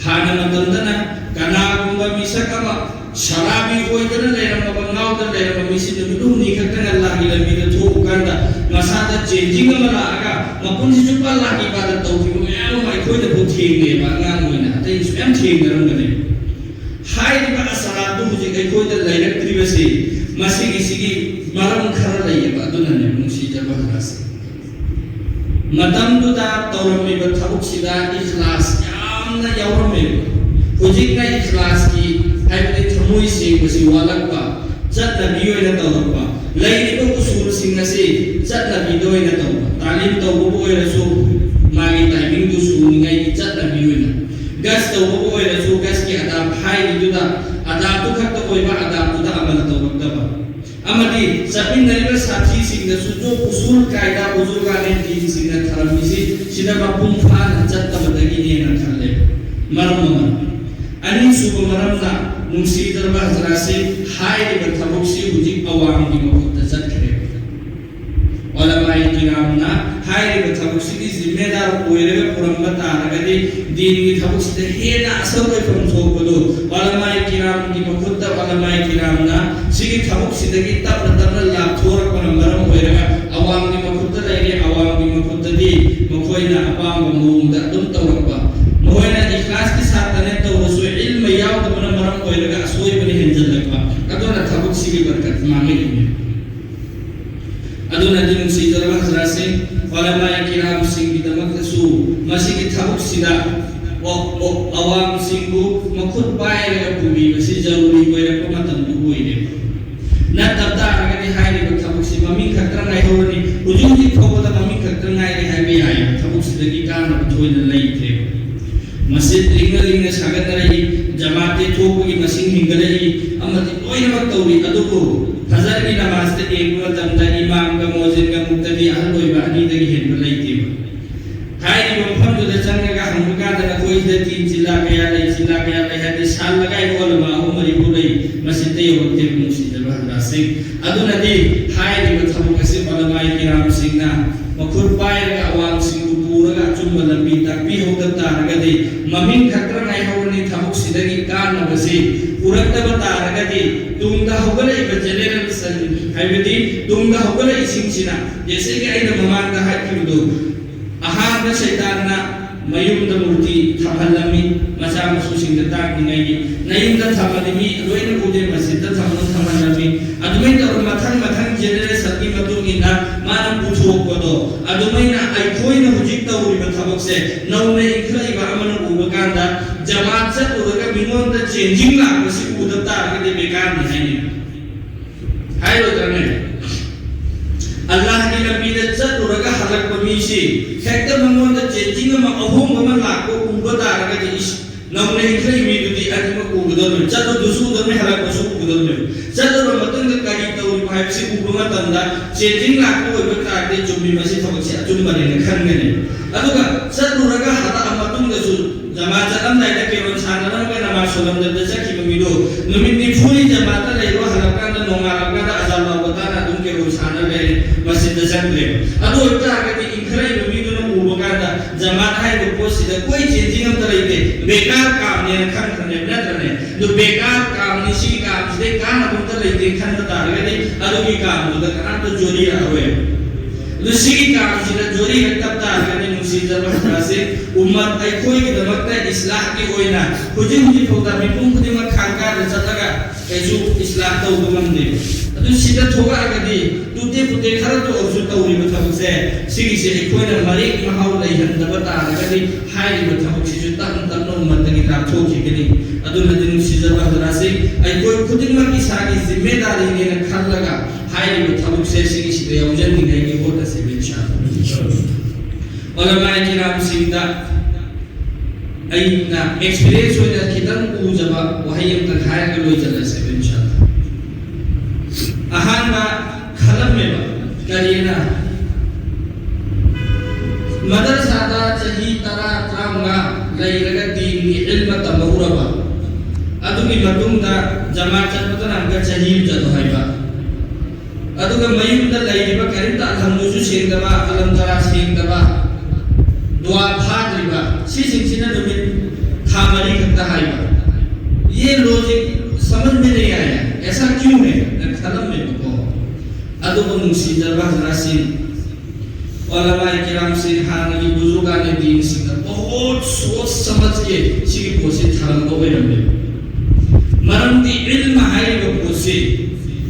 ꯍꯥꯟꯅ ꯃꯇꯝꯗꯅ ꯀꯅꯥꯒꯨꯝꯕ ꯃꯤꯁꯛ ꯑꯃ ꯁꯔꯥꯕꯤ ꯑꯣꯏꯗꯅ ꯂꯩꯔꯝꯃꯕ, ꯉꯥꯎꯗꯅ ꯂꯩꯔꯝꯕ ꯃꯤꯁꯤ ꯅꯨꯃꯤꯠ ꯍꯨꯝꯅꯤ ꯈꯛꯇꯪ ꯑꯜꯂꯥꯍꯒꯤ ꯂꯝꯕꯤꯗ ꯊꯣꯛꯎꯀꯥꯟꯗ ꯃꯁꯥꯗ ꯆꯦꯟꯖꯤꯡ ꯑꯃ ꯂꯥꯛꯑꯒ ꯃꯄꯨꯟꯁꯤ ꯆꯨꯞꯄ ꯑꯜꯂꯥꯍꯒꯤ ꯏꯕꯥꯗꯠ ꯇꯧꯈꯤꯕ ꯃꯌꯥꯝ ꯑꯃ ꯑꯩꯈꯣꯏꯅ ꯐꯥꯎ ꯊꯦꯡꯅꯩꯑꯕ, ꯑꯉꯥꯡ ꯑꯣꯏꯅ꯫ ꯑꯇꯩꯁꯨ ꯃꯌꯥꯝ ꯊꯦꯡꯅꯔꯝꯒꯅꯤ꯫ ꯍꯥꯏꯔꯤꯕ ꯑꯁꯔꯥꯗꯨ ꯍꯧꯖꯤꯛ ꯑꯩꯈꯣꯏꯗ ꯂꯩꯔꯛꯇ꯭ꯔꯤꯕꯁꯤ ꯃꯁꯤꯒꯤꯁꯤꯒꯤ ꯃꯔꯝ ꯈꯔ ꯂꯩꯌꯦꯕ꯫ ꯑꯗꯨꯅꯅꯦ ꯅꯨꯡꯁꯤꯖꯕ ꯍꯖꯔꯥꯠꯁꯦ꯫ ꯃꯇꯝꯗꯨꯗ ꯇꯧꯔꯝꯃꯤꯕ ꯊꯕꯛꯁꯤꯗ ꯏꯈ꯭ꯂꯥꯁ ꯌꯥꯝꯅ ꯌꯥꯎꯔꯝꯃꯦꯕ꯫ ꯍꯧꯖꯤꯛꯅ ꯏꯈ꯭ꯂꯥꯁꯀꯤ, ꯍꯥꯏꯕꯗꯤ ꯊꯃꯣꯏ ꯁꯦꯡꯕꯁꯤ ꯋꯥꯠꯂꯛꯄ, ꯆꯠꯅꯕꯤ ꯑꯣꯏꯅ ꯇꯧꯔꯛꯄ꯫ ꯂꯩꯔꯤꯕ ꯎꯁꯨꯜꯁꯤꯡ ꯑꯁꯤ ꯆꯠꯅꯕꯤꯗ ꯑꯣꯏꯅ ꯇꯧꯕ꯫ ꯇꯥꯂꯤꯝ ꯇꯧꯕꯕꯨ ꯑꯣꯏꯔꯁꯨ ꯃꯥꯒꯤ ꯇꯥꯏꯃꯤꯡꯗꯨ ꯁꯨꯅꯤꯡꯉꯥꯏꯒꯤ ꯆꯠꯅꯕꯤ ꯑꯣꯏꯅ, ꯒꯁ ꯇꯧꯕꯕꯨ ꯑꯣꯏꯔꯁꯨ ꯒꯁꯀꯤ ꯑꯗꯥꯕ ꯍꯥꯏꯔꯤꯗꯨꯗ ꯑꯗꯥꯕꯇꯨ ꯈꯛꯇ ꯑꯣꯏꯕ, ꯑꯗꯥꯕꯇꯨꯗ ꯑꯃꯜ ꯇꯧꯔꯛꯇꯕ꯫ ꯑꯃꯗꯤ ꯆꯠꯃꯤꯟꯅꯔꯤꯕ ꯁꯥꯊꯤꯁꯤꯡꯗꯁꯨ ꯖꯣ ꯎꯁꯨꯜ ꯀꯥꯏꯗꯥ ꯎꯖꯨꯒꯥꯅꯦ ꯗꯤꯟꯁꯤꯡꯅ ꯊꯔꯝꯃꯤꯁꯤ ꯁꯤꯗ ꯃꯄꯨꯡ ꯐꯥꯅ ꯆꯠꯇꯕꯗꯒꯤꯅꯦꯅ ꯈꯜꯂꯦ꯫ ꯃꯔꯝ ꯑꯃ꯫ ꯑꯅꯤꯁꯨꯕ ꯃꯔꯝꯅ, ꯅꯨꯡꯁꯤꯗ꯭ꯔꯕ ꯍꯖꯔꯥꯠꯁꯤ, ꯍꯥꯏꯔꯤꯕ ꯊꯕꯛꯁꯤ ꯍꯧꯖꯤꯛ ꯑꯋꯥꯡꯒꯤ ꯃꯈꯨꯠꯇ ꯆꯠꯈ꯭ꯔꯦ꯫ ꯑꯣꯏꯔꯒ ꯄꯨꯔꯝꯕ ꯇꯥꯔꯒꯗꯤ, ꯗꯤꯟꯒꯤ ꯊꯕꯛꯁꯤꯗ ꯍꯦꯟꯅ ꯑꯁꯣꯏ ꯑꯣꯏꯐꯝ ꯊꯣꯛꯄꯗꯨ ꯎꯂꯃꯥꯏ ꯀꯤꯔꯥꯝꯒꯤ ꯃꯈꯨꯠꯇ, ꯎꯂꯃꯥꯏ ꯀꯤꯔꯥꯝꯅ ꯁꯤꯒꯤ ꯊꯕꯛꯁꯤꯗꯒꯤ ꯇꯞꯅ ꯇꯞꯅ ꯂꯥꯞꯊꯣꯔꯛꯄꯅ ꯃꯔꯝ ꯑꯣꯏꯔꯒ ꯑꯋꯥꯡꯒꯤ ꯃꯈꯨꯠꯇ ꯂꯩꯔꯦ꯫ ꯑꯋꯥꯡꯒꯤ ꯃꯈꯨꯠꯇꯗꯤ ꯃꯈꯣꯏꯅ ꯑꯄꯥꯝꯕ ꯃꯑꯣꯡꯗ ꯑꯗꯨꯝ ꯇꯧꯔꯛꯄ, ꯃꯈꯣꯏꯅ ꯏꯈ꯭ꯂꯥꯁꯀꯤ ꯁꯥꯇꯅꯦ ꯇꯧꯔꯁꯨ, ꯏꯜꯃ ꯌꯥꯎꯗꯕꯅ ꯃꯔꯝ ꯑꯣꯏꯔꯒ ꯑꯁꯣꯏꯕꯅ ꯍꯦꯟꯖꯜꯂꯛꯄ, ꯑꯗꯨꯅ ꯊꯕꯛꯁꯤꯒꯤ ꯕꯔꯀꯠ ꯃꯥꯡꯉꯛꯏꯅꯤ꯫ ꯑꯗꯨꯅꯗꯤ ꯅꯨꯡꯁꯤꯖꯔꯕ ꯍꯖꯔꯥꯠꯁꯤꯡ, ꯎꯂꯃꯥꯏ ꯀꯤꯔꯥꯝꯁꯤꯡꯒꯤꯗꯃꯛꯇꯁꯨ ꯃꯁꯤꯒꯤ ꯊꯕꯛꯁꯤꯗ ꯑꯣ-, ꯑꯣ-, ꯑꯋꯥꯡꯁꯤꯡꯕꯨ ꯃꯈꯨꯠ ꯄꯥꯏꯔꯒ ꯄꯨꯕꯤꯕꯁꯤ ꯖꯔꯨꯔꯤ ꯑꯣꯏꯔꯛꯄ ꯃꯇꯝꯗꯨ ꯑꯣꯏꯔꯦꯕ꯫ ꯅꯠꯇꯕ ꯇꯥꯔꯒꯗꯤ ꯍꯥꯏꯔꯤꯕ ꯊꯕꯛꯁꯤ ꯃꯃꯤꯡ ꯈꯛꯇ ꯉꯥꯏꯍꯧꯔꯅꯤ꯫ ꯍꯧꯖꯤꯛ ꯍꯧꯖꯤꯛ ꯐꯥꯎꯕꯗ ꯃꯃꯤꯡ ꯈꯛꯇ ꯉꯥꯏꯔꯦ ꯍꯥꯏꯕ ꯌꯥꯏꯑꯕ, ꯊꯕꯛꯁꯤꯗꯒꯤ ꯀꯥꯟꯅꯕ ꯊꯣꯏꯅ ꯂꯩꯇ꯭ꯔꯦꯕ꯫ ꯃꯁꯖꯤꯗ ꯂꯤꯡꯅ ꯂꯤꯡꯅ ꯁꯥꯒꯠꯅꯔꯛꯏ, ꯖꯃꯥꯠꯇꯤ ꯊꯣꯛꯄꯒꯤ ꯃꯁꯤꯡ ꯍꯦꯟꯒꯠꯂꯛꯏ, ꯑꯃꯗꯤ ꯂꯣꯏꯅꯃꯛ ꯇꯧꯔꯤ꯫ ꯑꯗꯨꯕꯨ ꯐꯖꯔꯒꯤ ꯅꯃꯥꯖꯇ ꯌꯦꯡꯕ ꯃꯇꯝꯗ ꯏꯃꯥꯝꯒ ꯃꯣꯖꯤꯟꯒ ꯃꯨꯛꯇꯗꯤ ꯑꯍꯜ ꯑꯣꯏꯕ ꯑꯅꯤꯗꯒꯤ ꯍꯦꯟꯕ ꯂꯩꯇꯦꯕ꯫ ꯍꯥꯏꯔꯤꯕ ꯃꯐꯝꯗꯨꯗ ꯆꯪꯉꯒ ꯍꯪꯕ ꯀꯥꯟꯗ ꯅꯈꯣꯏꯗ ꯇꯤꯟ ꯆꯤꯜꯂꯥ ꯀꯌꯥ ꯂꯩ, ꯆꯤꯜꯂꯥ ꯀꯌꯥ ꯂꯩ ꯍꯥꯏꯗꯤ ꯁꯥꯜꯂꯒ ꯑꯩꯈꯣꯏ ꯂꯃꯥ ꯑꯍꯨꯝ ꯃꯔꯤꯕꯨ ꯂꯩ, ꯃꯁꯤꯗ ꯌꯧꯔꯛꯇꯦꯕ ꯅꯨꯡꯁꯤꯖꯕ ꯍꯖꯔꯥꯠꯁꯤꯡ꯫ ꯑꯗꯨꯅꯗꯤ ꯍꯥꯏꯔꯤꯕ ꯊꯕꯛ ꯑꯁꯤ ꯎꯂꯃꯥꯏ ꯀꯤꯔꯥꯝꯁꯤꯡꯅ ꯃꯈꯨꯠ ꯄꯥꯏꯔꯒ ꯑꯋꯥꯡꯁꯤꯡꯕꯨ ꯄꯨꯔꯒ ꯑꯆꯨꯝꯕ ꯂꯝꯕꯤ ꯇꯥꯛꯄꯤꯍꯧꯗꯕ ꯇꯥꯔꯒꯗꯤ ꯃꯃꯤꯡ ꯈꯛꯇ ꯉꯥꯏꯍꯧꯔꯅꯤ꯫ ꯊꯕꯛꯁꯤꯗꯒꯤ ꯀꯥꯟꯅꯕꯁꯤ ꯄꯨꯔꯛꯇꯕ ꯇꯥꯔꯒꯗꯤ ꯇꯨꯡꯗ ꯍꯧꯒꯠꯂꯛꯏꯕ ꯖꯦꯅꯦꯔꯦꯁꯟ, ꯍꯥꯏꯕꯗꯤ ꯇꯨꯡꯗ ꯍꯧꯒꯠꯂꯛꯏꯁꯤꯡꯁꯤꯅ, ꯖꯦꯁꯦꯒꯤ ꯑꯩꯅ ꯃꯃꯥꯡꯗ ꯍꯥꯏꯈꯤꯕꯗꯨ, ꯑꯍꯥꯟꯕ ꯁꯩꯇꯥꯟꯅ ꯃꯌꯨꯝꯗ ꯃꯨꯔꯇꯤ ꯊꯝꯍꯜꯂꯝꯃꯤ, ꯃꯆꯥ ꯃꯁꯨꯁꯤꯡꯗ ꯇꯥꯛꯅꯤꯡꯉꯥꯏꯒꯤ꯫ ꯅꯌꯨꯝꯗ ꯊꯝꯃꯗꯤ ꯃꯤ ꯂꯣꯏꯅ ꯎꯗꯦ, ꯃꯁꯖꯤꯗꯇ ꯊꯝꯃ ꯊꯝꯍꯜꯂꯝꯃꯤ꯫ ꯑꯗꯨꯃꯥꯏꯅ ꯇꯧꯔ ꯃꯊꯪ ꯃꯊꯪ ꯖꯦꯅꯦꯔꯦꯁꯟꯒꯤ ꯃꯇꯨꯡ ꯏꯟꯅ ꯃꯥꯅ ꯄꯨꯊꯣꯛꯄꯗꯣ, ꯑꯗꯨꯃꯥꯏꯅ ꯑꯩꯈꯣꯏꯅ ꯍꯧꯖꯤꯛ ꯇꯧꯔꯤꯕ ꯊꯕꯛꯁꯦ ꯅꯧꯅ ꯏꯟꯈꯠꯂꯛꯏꯕ ꯑꯃꯅ ꯎꯕ ꯀꯥꯟꯗ ꯖꯃꯥꯠ ꯆꯠꯂꯨꯔꯒ ꯃꯤꯉꯣꯟꯗ ꯆꯦꯟꯖꯤꯡ ꯂꯥꯛꯄꯁꯤ ꯎꯗꯕ ꯇꯥꯔꯒꯗꯤ ꯕꯦꯀꯥꯔꯅꯤ ꯍꯥꯏꯅꯤ꯫ ꯍꯥꯏꯔꯣꯏꯗ꯭ꯔꯅꯦ? ꯑꯜꯂꯥꯍꯒꯤ ꯂꯝꯕꯤꯗ ꯆꯠꯂꯨꯔꯒ ꯍꯜꯂꯛꯄ ꯃꯤꯁꯤ ꯍꯦꯛꯇ ꯃꯉꯣꯟꯗ ꯆꯦꯟꯖꯤꯡ ꯑꯃ, ꯑꯍꯣꯡꯕ ꯑꯃ ꯂꯥꯛꯄ ꯎꯕ ꯇꯥꯔꯒꯗꯤ, ꯏꯁ, ꯅꯧꯅ ꯏꯟꯈꯠꯂꯛꯏ ꯃꯤꯗꯨꯗꯤ ꯑꯅꯤꯃꯛ ꯎꯒꯗꯕꯅꯤ, ꯆꯠꯂꯨꯗꯨꯁꯨ ꯎꯗꯕꯅꯤ, ꯍꯜꯂꯛꯄꯁꯨ ꯎꯒꯗꯕꯅꯤ꯫ ꯆꯠꯂꯨꯔ ꯃꯇꯨꯡꯗ ꯀꯔꯤ ꯇꯧꯔꯤꯕ ꯍꯥꯏꯕꯁꯤ ꯎꯕ ꯃꯇꯝꯗ ꯆꯦꯟꯖꯤꯡ ꯂꯥꯛꯄ ꯑꯣꯏꯕ ꯇꯥꯔꯒꯗꯤ ꯆꯨꯝꯃꯤ, ꯃꯁꯤ ꯊꯕꯛꯁꯤ ꯑꯆꯨꯝꯕꯅꯦꯅ ꯈꯟꯒꯅꯤ꯫ ꯑꯗꯨꯒ ꯆꯠꯂꯨꯔꯒ ꯍꯜꯂꯛꯑ ꯃꯇꯨꯡꯗꯁꯨ ꯖꯃꯥꯠ ꯆꯠꯂꯝꯗꯥꯏꯗ ꯀꯦꯔꯣꯟ ꯁꯥꯟꯅꯔꯝꯃꯒ ꯅꯃꯥꯖ ꯁꯣꯜꯂꯝꯗꯕꯤꯗ ꯆꯠꯈꯤꯕ ꯃꯤꯗꯣ ꯅꯨꯃꯤꯠ ꯅꯤꯐꯨꯅꯤ ꯖꯃꯥꯠꯇ ꯂꯩꯔꯣ, ꯍꯜꯂꯛꯀꯥꯟꯗ ꯅꯣꯡꯉꯥꯜꯂꯛꯀꯥꯟꯗ ꯑꯖꯥꯟ ꯂꯥꯎꯕ ꯇꯥꯅ ꯑꯗꯨꯝ ꯀꯦꯔꯣꯟ ꯁꯥꯟꯅ ꯂꯩꯔꯦ, ꯃꯁꯖꯤꯗꯇ ꯆꯪꯗ꯭ꯔꯦꯕ꯫ ꯑꯗꯨ ꯑꯣꯏꯕ ꯇꯥꯔꯒꯗꯤ ꯏꯟꯈꯠꯂꯛꯏꯕ ꯃꯤꯗꯨꯅ ꯎꯕ ꯀꯥꯟꯗ ꯑꯩꯈꯣꯏ ꯆꯦꯟꯖꯤꯡ ꯑꯝꯇ ꯂꯩꯇꯦ, ꯕꯦꯀꯥꯔ ꯀꯥꯝꯅꯦꯅ ꯈꯟꯈ꯭ꯔꯅꯦꯕ, ꯅꯠꯇ꯭ꯔꯅꯦ? ꯑꯗꯨ ꯕꯦꯀꯥꯔ ꯀꯥꯝꯅꯤ, ꯁꯤꯒꯤ ꯀꯥꯝꯁꯤꯗꯩ ꯀꯥꯟꯅꯕ ꯑꯝꯇ ꯂꯩꯇꯦ ꯈꯟꯕ ꯇꯥꯔꯒꯗꯤ ꯑꯗꯨꯒꯤ ꯀꯥꯝꯗꯨꯗ ꯀꯅꯥꯝꯇ ꯖꯣꯔꯤꯔꯛꯑꯔꯣꯏꯕ꯫ ꯑꯗꯨ ꯁꯤꯒꯤ ꯀꯥꯝꯁꯤꯗ ꯖꯣꯔꯤꯔꯛꯇꯕ ꯇꯥꯔꯒꯗꯤ, ꯅꯨꯡꯁꯤꯖꯕ ꯍꯖꯔꯥꯠꯁꯤꯡ, ꯎꯝꯃꯠ ꯑꯩꯈꯣꯏꯒꯤꯗꯃꯛꯇ ꯏꯁꯂꯥꯍꯒꯤ ꯑꯣꯏꯅ ꯍꯧꯖꯤꯛ ꯍꯧꯖꯤꯛ ꯐꯥꯎꯗ ꯃꯤꯄꯨꯝ ꯈꯨꯗꯤꯡꯃꯛ ꯈꯥꯡꯀꯥꯗ ꯆꯠꯂꯒ ꯀꯩꯁꯨ ꯏꯁꯂꯥꯍ ꯇꯧꯕ ꯉꯝꯗꯦ꯫ ꯑꯗꯨ ꯁꯤꯗ ꯊꯣꯛꯂꯛꯑꯒꯗꯤ ꯇꯨꯇꯦ ꯄꯨꯇꯦ ꯈꯔꯇ ꯑꯣꯏꯔꯁꯨ ꯇꯧꯔꯤꯕ ꯊꯕꯛꯁꯦ, ꯁꯤꯒꯤꯁꯦ ꯑꯩꯈꯣꯏꯅ ꯃꯔꯦꯛ ꯃꯍꯥꯎ ꯂꯩꯍꯟꯗꯕ ꯇꯥꯔꯒꯗꯤ ꯍꯥꯏꯔꯤꯕ ꯊꯕꯛꯁꯤꯁꯨ ꯇꯞꯅ ꯇꯞꯅ ꯎꯝꯃꯠꯇꯒꯤ ꯂꯥꯞꯊꯣꯛꯈꯤꯒꯅꯤ꯫ ꯑꯗꯨꯅꯗꯤ ꯅꯨꯡꯁꯤꯖꯕ ꯍꯖꯔꯥꯠꯁꯤꯡ, ꯑꯩꯈꯣꯏ ꯈꯨꯗꯤꯡꯃꯛ ꯏꯁꯥꯒꯤ ꯖꯤꯝꯃꯦꯗꯥꯔꯤꯅꯦꯅ ꯈꯜꯂꯒ ꯍꯥꯏꯔꯤꯕ ꯊꯕꯛꯁꯦ ꯁꯤꯒꯤꯁꯤꯗ ꯌꯥꯎꯖꯅꯤꯡꯉꯥꯏꯒꯤ ꯍꯣꯠꯅꯁꯦꯕ, ꯏꯟꯁꯥ ꯑꯜꯂꯥꯍ꯫ ꯎꯂꯃꯥꯏ ꯀꯤꯔꯥꯝꯁꯤꯡꯗ ꯑꯩꯅ ꯑꯦꯛꯁꯄꯤꯔꯤꯌꯦꯟꯁ ꯑꯣꯏꯅ ꯈꯤꯇꯪ ꯎꯖꯕ ꯋꯥꯍꯩ ꯑꯃꯇꯪ ꯍꯥꯏꯔꯒ ꯂꯣꯏꯁꯤꯜꯂꯁꯦꯕ, ꯏꯟꯁꯥ ꯑꯜꯂꯥꯍ꯫ ꯑꯍꯥꯟꯕ ꯈꯜꯂꯝꯃꯦꯕ, ꯀꯔꯤꯅ? ꯃꯗꯔꯁꯥꯗ ꯆꯍꯤ ꯇꯔꯥ, ꯇꯔꯥꯃꯉꯥ ꯂꯩꯔꯒ ꯗꯤꯟꯒꯤ ꯏꯜꯃ ꯇꯝꯍꯧꯔꯕ, ꯑꯗꯨꯒꯤ ꯃꯇꯨꯡꯗ ꯖꯃꯥꯠ ꯆꯠꯄꯗꯅ ꯑꯃꯨꯛꯀ ꯆꯍꯤ ꯑꯃ ꯆꯠꯂꯣ ꯍꯥꯏꯕ, ꯑꯗꯨꯒ ꯃꯌꯨꯝꯗ ꯂꯩꯔꯤꯕ ꯀꯔꯤꯝꯇ ꯑꯜꯍꯝꯗꯨꯁꯨ ꯁꯦꯡꯗꯕ, ꯑꯂꯝ ꯇꯔꯥ ꯁꯦꯡꯗꯕ, ꯗꯨꯋꯥ ꯐꯥꯗ꯭ꯔꯤꯕ, ꯁꯤꯁꯤꯡꯁꯤꯅ ꯅꯨꯃꯤꯠ ꯊꯥ ꯃꯔꯤ ꯈꯛꯇ ꯍꯥꯏꯕ꯫ ꯌꯦ ꯂꯣꯖꯤꯛ ꯁꯃꯖ ꯃꯦ ꯅꯍꯤ ꯑꯥꯌꯥ, ꯑꯦꯁꯥ ꯀ꯭ꯌꯨ ꯍꯦ? ꯅ ꯈꯜꯂꯝꯃꯦꯕꯀꯣ꯫ ꯑꯗꯨꯕꯨ ꯅꯨꯡꯁꯤꯖꯕ ꯍꯖꯔꯥꯠꯁꯤꯡ, ꯎꯂꯃꯥꯏ ꯀꯤꯔꯥꯝꯁꯤꯡ, ꯍꯥꯟꯅꯒꯤ ꯕꯨꯖꯨꯔꯒꯥꯅꯦ ꯗꯤꯟꯁꯤꯡꯅ ꯕꯍꯨꯠ ꯁꯣꯆ ꯁꯃꯖ ꯀꯦ ꯁꯤꯒꯤ ꯄꯣꯠꯁꯤ ꯊꯥꯔꯝꯕ ꯑꯣꯏꯔꯝꯃꯦ꯫ ꯃꯔꯝꯗꯤ ꯏꯜꯃ ꯍꯥꯏꯔꯤꯕ ꯄꯣꯠꯁꯤ,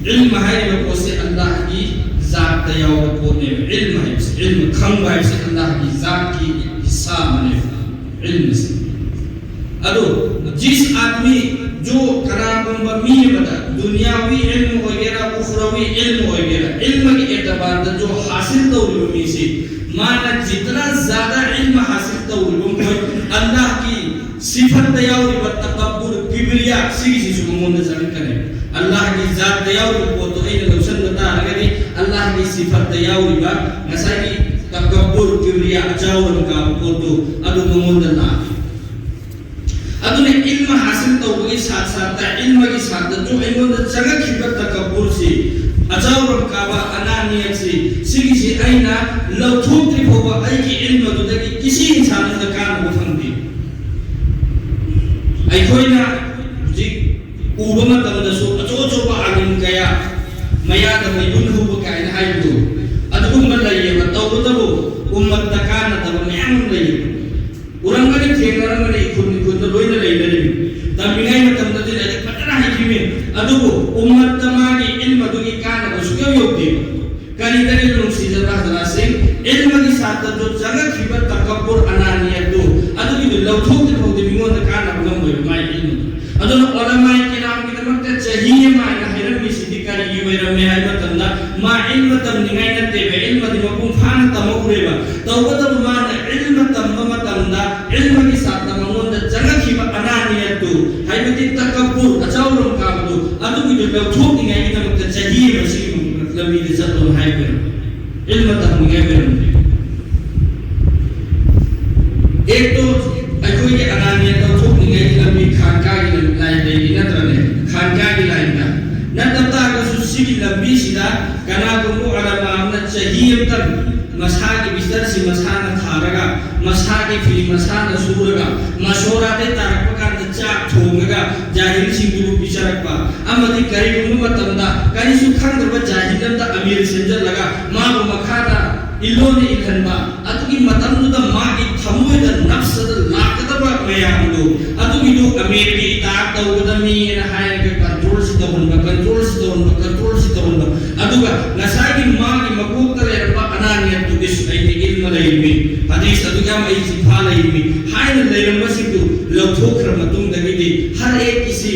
ꯏꯜꯃ ꯍꯥꯏꯔꯤꯕ ꯄꯣꯠꯁꯤ ꯑꯜꯂꯥꯍꯒꯤ ꯖꯥꯠꯇ ꯌꯥꯎꯕ ꯄꯣꯠꯅꯦꯕ꯫ ꯏꯜꯃ ꯍꯥꯏꯕꯁꯤ, ꯏꯜꯃ ꯈꯪꯕ ꯍꯥꯏꯕꯁꯤ ꯑꯜꯂꯥꯍꯒꯤ ꯖꯥꯠꯀꯤ ꯍꯤꯁꯥ ꯑꯃꯅꯦꯕ, ꯏꯜꯃꯁꯤ꯫ ꯑꯗꯣ ꯖꯤꯁ ꯑꯥꯗꯃꯤ, ꯖꯣ, ꯀꯅꯥꯒꯨꯝꯕ ꯃꯤ ꯑꯃꯗ ꯗꯨꯅꯤꯌꯥꯋꯤ ꯏꯜꯃ ꯑꯣꯏꯒꯦꯔꯥ, ꯎꯈ꯭ꯔꯋꯤ ꯏꯜꯃ ꯑꯣꯏꯒꯦꯔꯥ, ꯏꯜꯃꯒꯤ ꯑꯦꯇꯕꯥꯔꯗ ꯖꯣ ꯍꯥꯁꯤꯜ ꯇꯧꯔꯤꯕ ꯃꯤꯁꯤ, ꯃꯥꯅ ꯖꯤꯇꯅ ꯖꯥꯗ ꯏꯜꯃ ꯍꯥꯁꯤꯜ ꯇꯧꯔꯤꯕ ꯃꯈꯣꯏ, ꯑꯜꯂꯥꯍꯒꯤ ꯁꯤꯐꯠꯇ ꯌꯥꯎꯔꯤꯕ ꯇꯀꯕꯨꯔ, ꯀꯤꯕ꯭ꯔꯤꯌꯥ, ꯁꯤꯒꯤꯁꯤꯁꯨ ꯃꯉꯣꯟꯗ ꯆꯪꯉꯛꯀꯅꯤ꯫ ꯑꯜꯂꯥꯍꯒꯤ ꯖꯥꯠꯇ ꯌꯥꯎꯔꯤꯕ ꯄꯣꯠꯇꯣ ꯑꯩꯅ ꯂꯧꯁꯟꯕ ꯇꯥꯔꯒꯗꯤ, ꯑꯜꯂꯥꯍꯒꯤ ꯁꯤꯐꯠꯇ ꯌꯥꯎꯔꯤꯕ ꯉꯁꯥꯏꯒꯤ ꯇꯀꯕꯨꯔ, ꯀꯤꯕ꯭ꯔꯤꯌꯥ, ꯑꯆꯥꯎꯔꯝ ꯀꯥꯕ ꯄꯣꯠꯇꯨ ꯑꯗꯨ ꯃꯉꯣꯟꯗ ꯂꯥꯛꯏ꯫ ꯑꯗꯨꯅ ꯏꯜꯃ ꯍꯥꯁꯤꯜ ꯇꯧꯕꯒꯤ ꯁꯥꯠ ꯁꯥꯠꯇ, ꯏꯜꯃꯒꯤ ꯁꯥꯠꯇꯁꯨ ꯑꯩꯉꯣꯟꯗ ꯆꯪꯉꯛꯈꯤꯕ ꯇꯀꯕꯨꯔꯁꯤ, ꯑꯆꯥꯎꯔꯝ ꯀꯥꯕ ꯑꯅꯥꯅꯤꯌꯠꯁꯤ, ꯁꯤꯒꯤꯁꯤ ꯑꯩꯅ ꯂꯧꯊꯣꯛꯇ꯭ꯔꯤ ꯐꯥꯎꯕ ꯑꯩꯒꯤ ꯏꯜꯃꯗꯨꯗꯒꯤ ꯀꯤꯁꯤ ꯏꯟꯁꯥ ꯀꯥꯟꯅꯕ ꯐꯪꯗꯦ꯫ ꯑꯩꯈꯣꯏꯅ ꯍꯧꯖꯤꯛ ꯎꯕ ꯃꯇꯝꯗꯁꯨ ꯑꯆꯧ ꯑꯆꯧꯕ ꯑꯥꯂꯤꯝ ꯀꯌꯥ ꯃꯌꯥꯗ ꯃꯩꯕꯨꯟ ꯍꯧꯕ ꯀꯥꯏꯅ ꯍꯥꯏꯕꯗꯣ, ꯑꯗꯨꯒꯨꯝꯕ ꯂꯩꯌꯦꯕ꯫ ꯇꯧꯕꯇꯕꯨ ꯎꯝꯃꯠꯇ ꯀꯥꯟꯅꯗꯕ ꯃꯌꯥꯝ ꯑꯃ ꯂꯩꯌꯦꯕ꯫ ꯎꯔꯝꯒꯅꯤ, ꯊꯦꯡꯅꯔꯝꯒꯅꯤ, ꯏꯈꯨꯟ ꯏꯈꯨꯟꯗ ꯂꯣꯏꯅ ꯂꯩꯅꯔꯤꯕꯅꯤ꯫ ꯇꯝꯃꯤꯉꯩ ꯃꯇꯝꯗꯗꯤ ꯂꯥꯏꯔꯤꯛ ꯐꯖꯅ ꯍꯩꯈꯤꯕꯅꯤ, ꯑꯗꯨꯕꯨ ꯎꯝꯃꯠꯇ ꯃꯥꯒꯤ ꯏꯜꯃꯗꯨꯒꯤ ꯀꯥꯟꯅꯕ ꯁꯨꯡꯌꯧ ꯌꯧꯗꯦꯕ꯫ ꯀꯔꯤꯗꯒꯤꯅꯣ ꯅꯨꯡꯁꯤꯖꯕ ꯍꯖꯔꯥꯠꯁꯤꯡ? ꯏꯜꯃꯒꯤ ꯁꯥꯇ꯭ꯔꯗꯨ ꯆꯪꯉꯛꯈꯤꯕ ꯇꯀꯕꯨꯔ, ꯑꯅꯥꯅꯤꯌꯠꯇꯨ, ꯑꯗꯨꯒꯤꯗꯨ ꯂꯧꯊꯣꯛꯇ꯭ꯔꯤ ꯐꯥꯎꯗꯤ ꯃꯤꯉꯣꯟꯗ ꯀꯥꯟꯅꯕ ꯉꯝꯃꯣꯏꯕ ꯃꯥꯒꯤ ꯏꯜꯃꯗꯨ꯫ ꯑꯗꯨꯅ ꯎꯂꯃꯥꯏ ꯀꯤꯔꯥꯝꯒꯤꯗꯃꯛꯇ ꯆꯍꯤ ꯑꯃ ꯍꯥꯏꯅ ꯍꯥꯏꯔꯝꯃꯤꯁꯤꯗꯤ ꯀꯔꯤꯒꯤ ꯑꯣꯏꯔꯝꯃꯦ ꯍꯥꯏꯕ ꯃꯇꯝꯗ, ꯃꯥ ꯏꯜꯃ ꯇꯝꯅꯤꯡꯉꯥꯏ ꯅꯠꯇꯦꯕ, ꯏꯜꯃꯗꯤ ꯃꯄꯨꯡ ꯐꯥꯅ ꯇꯝꯍꯧꯔꯦꯕ꯫ ꯇꯧꯕꯇꯕꯨ ꯃꯥꯅ ꯏꯜꯃ ꯇꯝꯕ ꯃꯇꯝꯗ ꯏꯜꯃꯒꯤ ꯁꯥꯇ꯭ꯔ ꯃꯉꯣꯟꯗ ꯆꯪꯉꯛꯈꯤꯕ ꯑꯅꯥꯅꯤꯌꯠꯇꯨ, ꯍꯥꯏꯕꯗꯤ ꯇꯀꯕꯨꯔ, ꯑꯆꯥꯎꯔꯝ ꯀꯥꯕꯗꯨ, ꯑꯗꯨꯒꯤꯗꯨ ꯂꯧꯊꯣꯛꯅꯤꯡꯉꯥꯏꯒꯤꯗꯃꯛꯇ ꯆꯍꯤ ꯑꯃ ꯁꯤꯒꯤ ꯂꯝꯕꯤꯗ ꯆꯠꯂꯣ ꯍꯥꯏꯕ꯫ ꯏꯜꯃ ꯇꯝꯅꯤꯡꯉꯥꯏ ꯑꯣꯏꯔꯝꯗꯦ꯫ ꯑꯦꯛꯇꯣ ꯑꯩꯈꯣꯏꯒꯤ ꯑꯅꯥꯅꯤꯌꯠ ꯂꯧꯊꯣꯛꯅꯤꯡꯉꯥꯏꯒꯤ ꯂꯝꯕꯤ ꯈꯥꯟꯀꯥꯒꯤ ꯂꯥꯏꯟ ꯂꯩꯔꯤ ꯅꯠꯇ꯭ꯔꯅꯦ? ꯈꯥꯟꯀꯥꯒꯤ ꯂꯥꯏꯟꯗ ꯅꯠꯇ ꯇꯥꯔꯒꯁꯨ ꯁꯤꯒꯤ ꯂꯝꯕꯤꯁꯤꯗ ꯀꯅꯥꯒꯨꯝꯕ ꯎꯂꯃꯥ ꯑꯃꯅ ꯆꯍꯤ ꯑꯃꯇꯪ ꯃꯁꯥꯒꯤ ꯕꯤꯁꯇꯔꯁꯤ ꯃꯁꯥꯅ ꯊꯥꯔꯒ, ꯃꯁꯥꯒꯤ ꯐꯤ ꯃꯁꯥꯅ ꯁꯨꯔꯒ, ꯃꯁꯣꯔꯥꯗꯩ ꯇꯥꯔꯛꯄ ꯀꯥꯟꯗ ꯆꯥꯛ ꯊꯣꯡꯉꯒ, ꯖꯥꯍꯤꯜꯁꯤꯡꯗꯨꯕꯨ ꯄꯤꯖꯔꯛꯄ, ꯑꯃꯗꯤ ꯀꯔꯤꯒꯨꯝꯕ ꯃꯇꯝꯗ ꯀꯔꯤꯁꯨ ꯈꯪꯗ꯭ꯔꯕ ꯖꯥꯍꯤꯜ ꯑꯃꯗ ꯑꯃꯤꯔ ꯁꯦꯝꯖꯤꯜꯂꯒ ꯃꯥꯕꯨ ꯃꯈꯥꯗ ꯏꯜꯂꯣꯟꯅ ꯏꯜꯍꯟꯕ, ꯑꯗꯨꯒꯤ ꯃꯇꯝꯗꯨꯗ ꯃꯥꯒꯤ ꯊꯃꯣꯏꯗ ꯅꯞꯁꯗ ꯂꯥꯛꯀꯗꯕ ꯃꯌꯥꯝꯗꯨ, ꯑꯗꯨꯒꯤꯗꯨ ꯑꯃꯤꯔꯒꯤ ꯏꯇꯥꯠ ꯇꯧꯒꯗꯕꯅꯤꯅ ꯍꯥꯏꯔꯒ ꯀꯟꯇ꯭ꯔꯣꯜꯁꯤ ꯇꯧꯍꯟꯕ, ꯀꯟꯇ꯭ꯔꯣꯜꯁꯤ ꯇꯧꯍꯟꯕ, ꯀꯟꯇ꯭ꯔꯣꯜꯁꯤ ꯇꯧꯍꯟꯕ꯫ ꯑꯗꯨꯒ ꯉꯁꯥꯏꯒꯤ ꯃꯥꯒꯤ ꯃꯀꯣꯛꯇ ꯂꯩꯔꯝꯕ ꯑꯅꯥꯅꯤꯌꯠꯇꯨꯒꯤꯁꯨ ꯑꯩꯗꯤ ꯏꯜꯃ ꯂꯩꯔꯤꯃꯤ, ꯍꯗꯤꯁ ꯑꯗꯨꯛ ꯌꯥꯝ ꯑꯩ ꯆꯤꯟꯐꯥ ꯂꯩꯔꯤꯃꯤ ꯍꯥꯏꯅ ꯂꯩꯔꯝꯕꯁꯤꯡꯗꯨ ꯂꯧꯊꯣꯛꯈ꯭ꯔ ꯃꯇꯨꯡꯗꯒꯤꯗꯤ ꯍꯔ ꯑꯦꯛꯀꯤꯁꯤ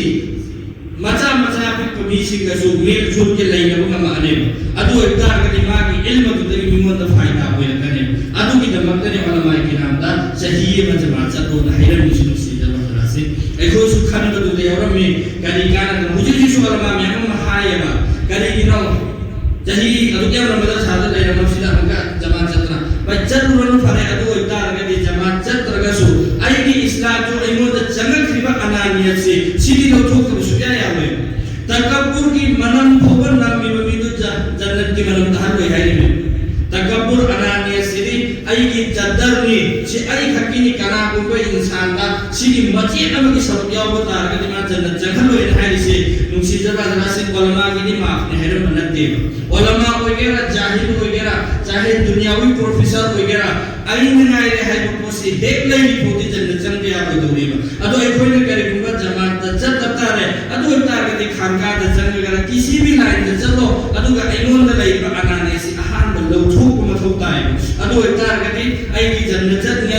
ꯃꯆꯥ ꯃꯆꯥ ꯑꯄꯤꯛꯄ ꯃꯤꯁꯤꯡꯒꯁꯨ ꯃꯦꯜ ꯖꯣꯜꯒꯤ ꯂꯩꯅꯕ ꯉꯝꯃꯛꯑꯅꯦꯕ꯫ ꯑꯗꯨ ꯑꯣꯏꯕ ꯇꯥꯔꯒꯗꯤ ꯃꯥꯒꯤ ꯏꯜꯃꯗꯨꯗꯒꯤ ꯃꯤꯉꯣꯟꯗ ꯐꯥꯏꯗꯥ ꯑꯣꯏꯔꯛꯀꯅꯦꯕ꯫ ꯑꯗꯨꯒꯤꯗꯃꯛꯇꯅꯦ ꯎꯂꯃꯥꯏ ꯀꯤꯔꯥꯝꯗ ꯆꯍꯤ ꯑꯃ ꯖꯃꯥ ꯆꯠꯂꯣꯅ ꯍꯥꯏꯔꯝꯃꯤꯁꯤ꯫ ꯅꯨꯡꯁꯤꯗꯕ ꯍꯖꯔꯥꯠꯁꯤ, ꯑꯩꯈꯣꯏꯁꯨ ꯈꯟꯕꯗꯨꯗ ꯌꯥꯎꯔꯝꯃꯤ꯫ ꯀꯔꯤ ꯀꯥꯟꯅꯗꯅ? ꯍꯧꯖꯤꯛ ꯍꯧꯖꯤꯛꯁꯨ ꯎꯂꯃꯥ ꯃꯌꯥꯝ ꯑꯃ ꯍꯥꯏꯌꯦꯕ꯫ ꯀꯔꯤꯒꯤꯅꯣ? ꯆꯍꯤ ꯑꯗꯨꯛ ꯌꯥꯝꯅ ꯃꯗꯔꯁꯥꯗ ꯂꯩꯔꯝꯕꯁꯤꯗ ꯑꯃꯨꯛꯀ ꯖꯃꯥ ꯆꯠꯇꯅ? ꯚꯥꯏ, ꯆꯠꯂꯨꯔꯅꯨ ꯐꯔꯦ꯫ ꯑꯗꯨ ꯑꯣꯏꯇꯥꯔꯒꯗꯤ ꯖꯃꯥ ꯆꯠꯇ꯭ꯔꯒꯁꯨ ꯑꯩꯒꯤ ꯏꯁꯂꯥꯝꯁꯨ ꯑꯩꯉꯣꯟꯗ ꯆꯪꯉꯛꯈ꯭ꯔꯤꯕ ꯑꯅꯥꯅꯤꯌꯠꯁꯤ ꯁꯤꯗꯤ ꯂꯧꯊꯣꯛꯇꯕ ꯁꯨꯡꯌꯥ ꯌꯥꯔꯣꯏ꯫ ꯇꯀꯕꯨꯔꯒꯤ ꯃꯅꯝ ꯐꯥꯎꯕ ꯅꯝꯃꯤꯕ ꯃꯤꯗꯨ ꯖ-, ꯖꯟꯅꯠꯀꯤ ꯃꯅꯝ ꯇꯥꯍꯜꯂꯣꯏ ꯍꯥꯏꯔꯤꯕꯅꯤ꯫ ꯇꯀꯕꯨꯔ, ꯑꯅꯥꯅꯤꯌꯠꯁꯤꯗꯤ ꯑꯩꯒꯤ ꯆꯗꯔꯅꯤ, ꯁꯤ ꯑꯩ ꯈꯛꯇ ꯁꯤꯒꯤ ꯃꯆꯦꯠ ꯑꯃꯒꯤ ꯁꯔꯨꯛ ꯌꯥꯎꯕ ꯇꯥꯔꯒꯗꯤ ꯃꯥ ꯖꯟꯅꯠ ꯆꯪꯍꯜꯂꯣꯏꯅ ꯍꯥꯏꯔꯤꯁꯦ, ꯅꯨꯡꯁꯤꯖꯕ ꯍꯖꯔꯥꯠꯁꯤꯡ, ꯎꯂꯃꯥꯒꯤꯗꯤ ꯃꯥꯐꯅꯦ ꯍꯥꯏꯔꯝꯕ ꯅꯠꯇꯦꯕ꯫ ꯎꯂꯃꯥ ꯑꯣꯏꯒꯦꯔꯥ, ꯖꯥꯍꯤꯜ ꯑꯣꯏꯒꯦꯔꯥ, ꯆꯥꯍꯦ ꯗꯨꯅꯤꯌꯥꯋꯤ ꯄ꯭ꯔꯣꯐꯦꯁꯔ ꯑꯣꯏꯒꯦꯔꯥ, ꯑꯩꯅ ꯉꯥꯏꯔꯦ ꯍꯥꯏꯕ ꯄꯣꯠꯁꯤ ꯍꯦꯛ ꯂꯩꯔꯤ ꯐꯥꯎꯗꯤ ꯖꯟꯅꯠ ꯆꯪꯕ ꯌꯥꯔꯣꯏꯗꯧꯔꯤꯕ꯫ ꯑꯗꯣ ꯑꯩꯈꯣꯏꯅ ꯀꯔꯤꯒꯨꯝꯕ ꯖꯃꯥꯠꯇ ꯆꯠꯇ ꯇꯥꯔꯦ, ꯑꯗꯨ ꯑꯣꯏꯇꯥꯔꯒꯗꯤ ꯈꯥꯟꯒꯥꯗ ꯆꯪꯉꯒ ꯇꯤ ꯁꯤ ꯕꯤ ꯂꯥꯏꯟꯗ ꯆꯠꯂꯣ, ꯑꯗꯨꯒ ꯑꯩꯉꯣꯟꯗ ꯂꯩꯔꯤꯕ ꯑꯅꯥꯅꯦꯁꯤ ꯑꯍꯥꯟꯕ ꯂꯧꯊꯣꯛꯄ ꯃꯊꯧ ꯇꯥꯏꯕ꯫ ꯑꯗꯨ ꯑꯣꯏꯇꯥꯔꯒꯗꯤ ꯑꯩꯒꯤ ꯖꯟꯅꯠ ꯆꯠꯅꯤ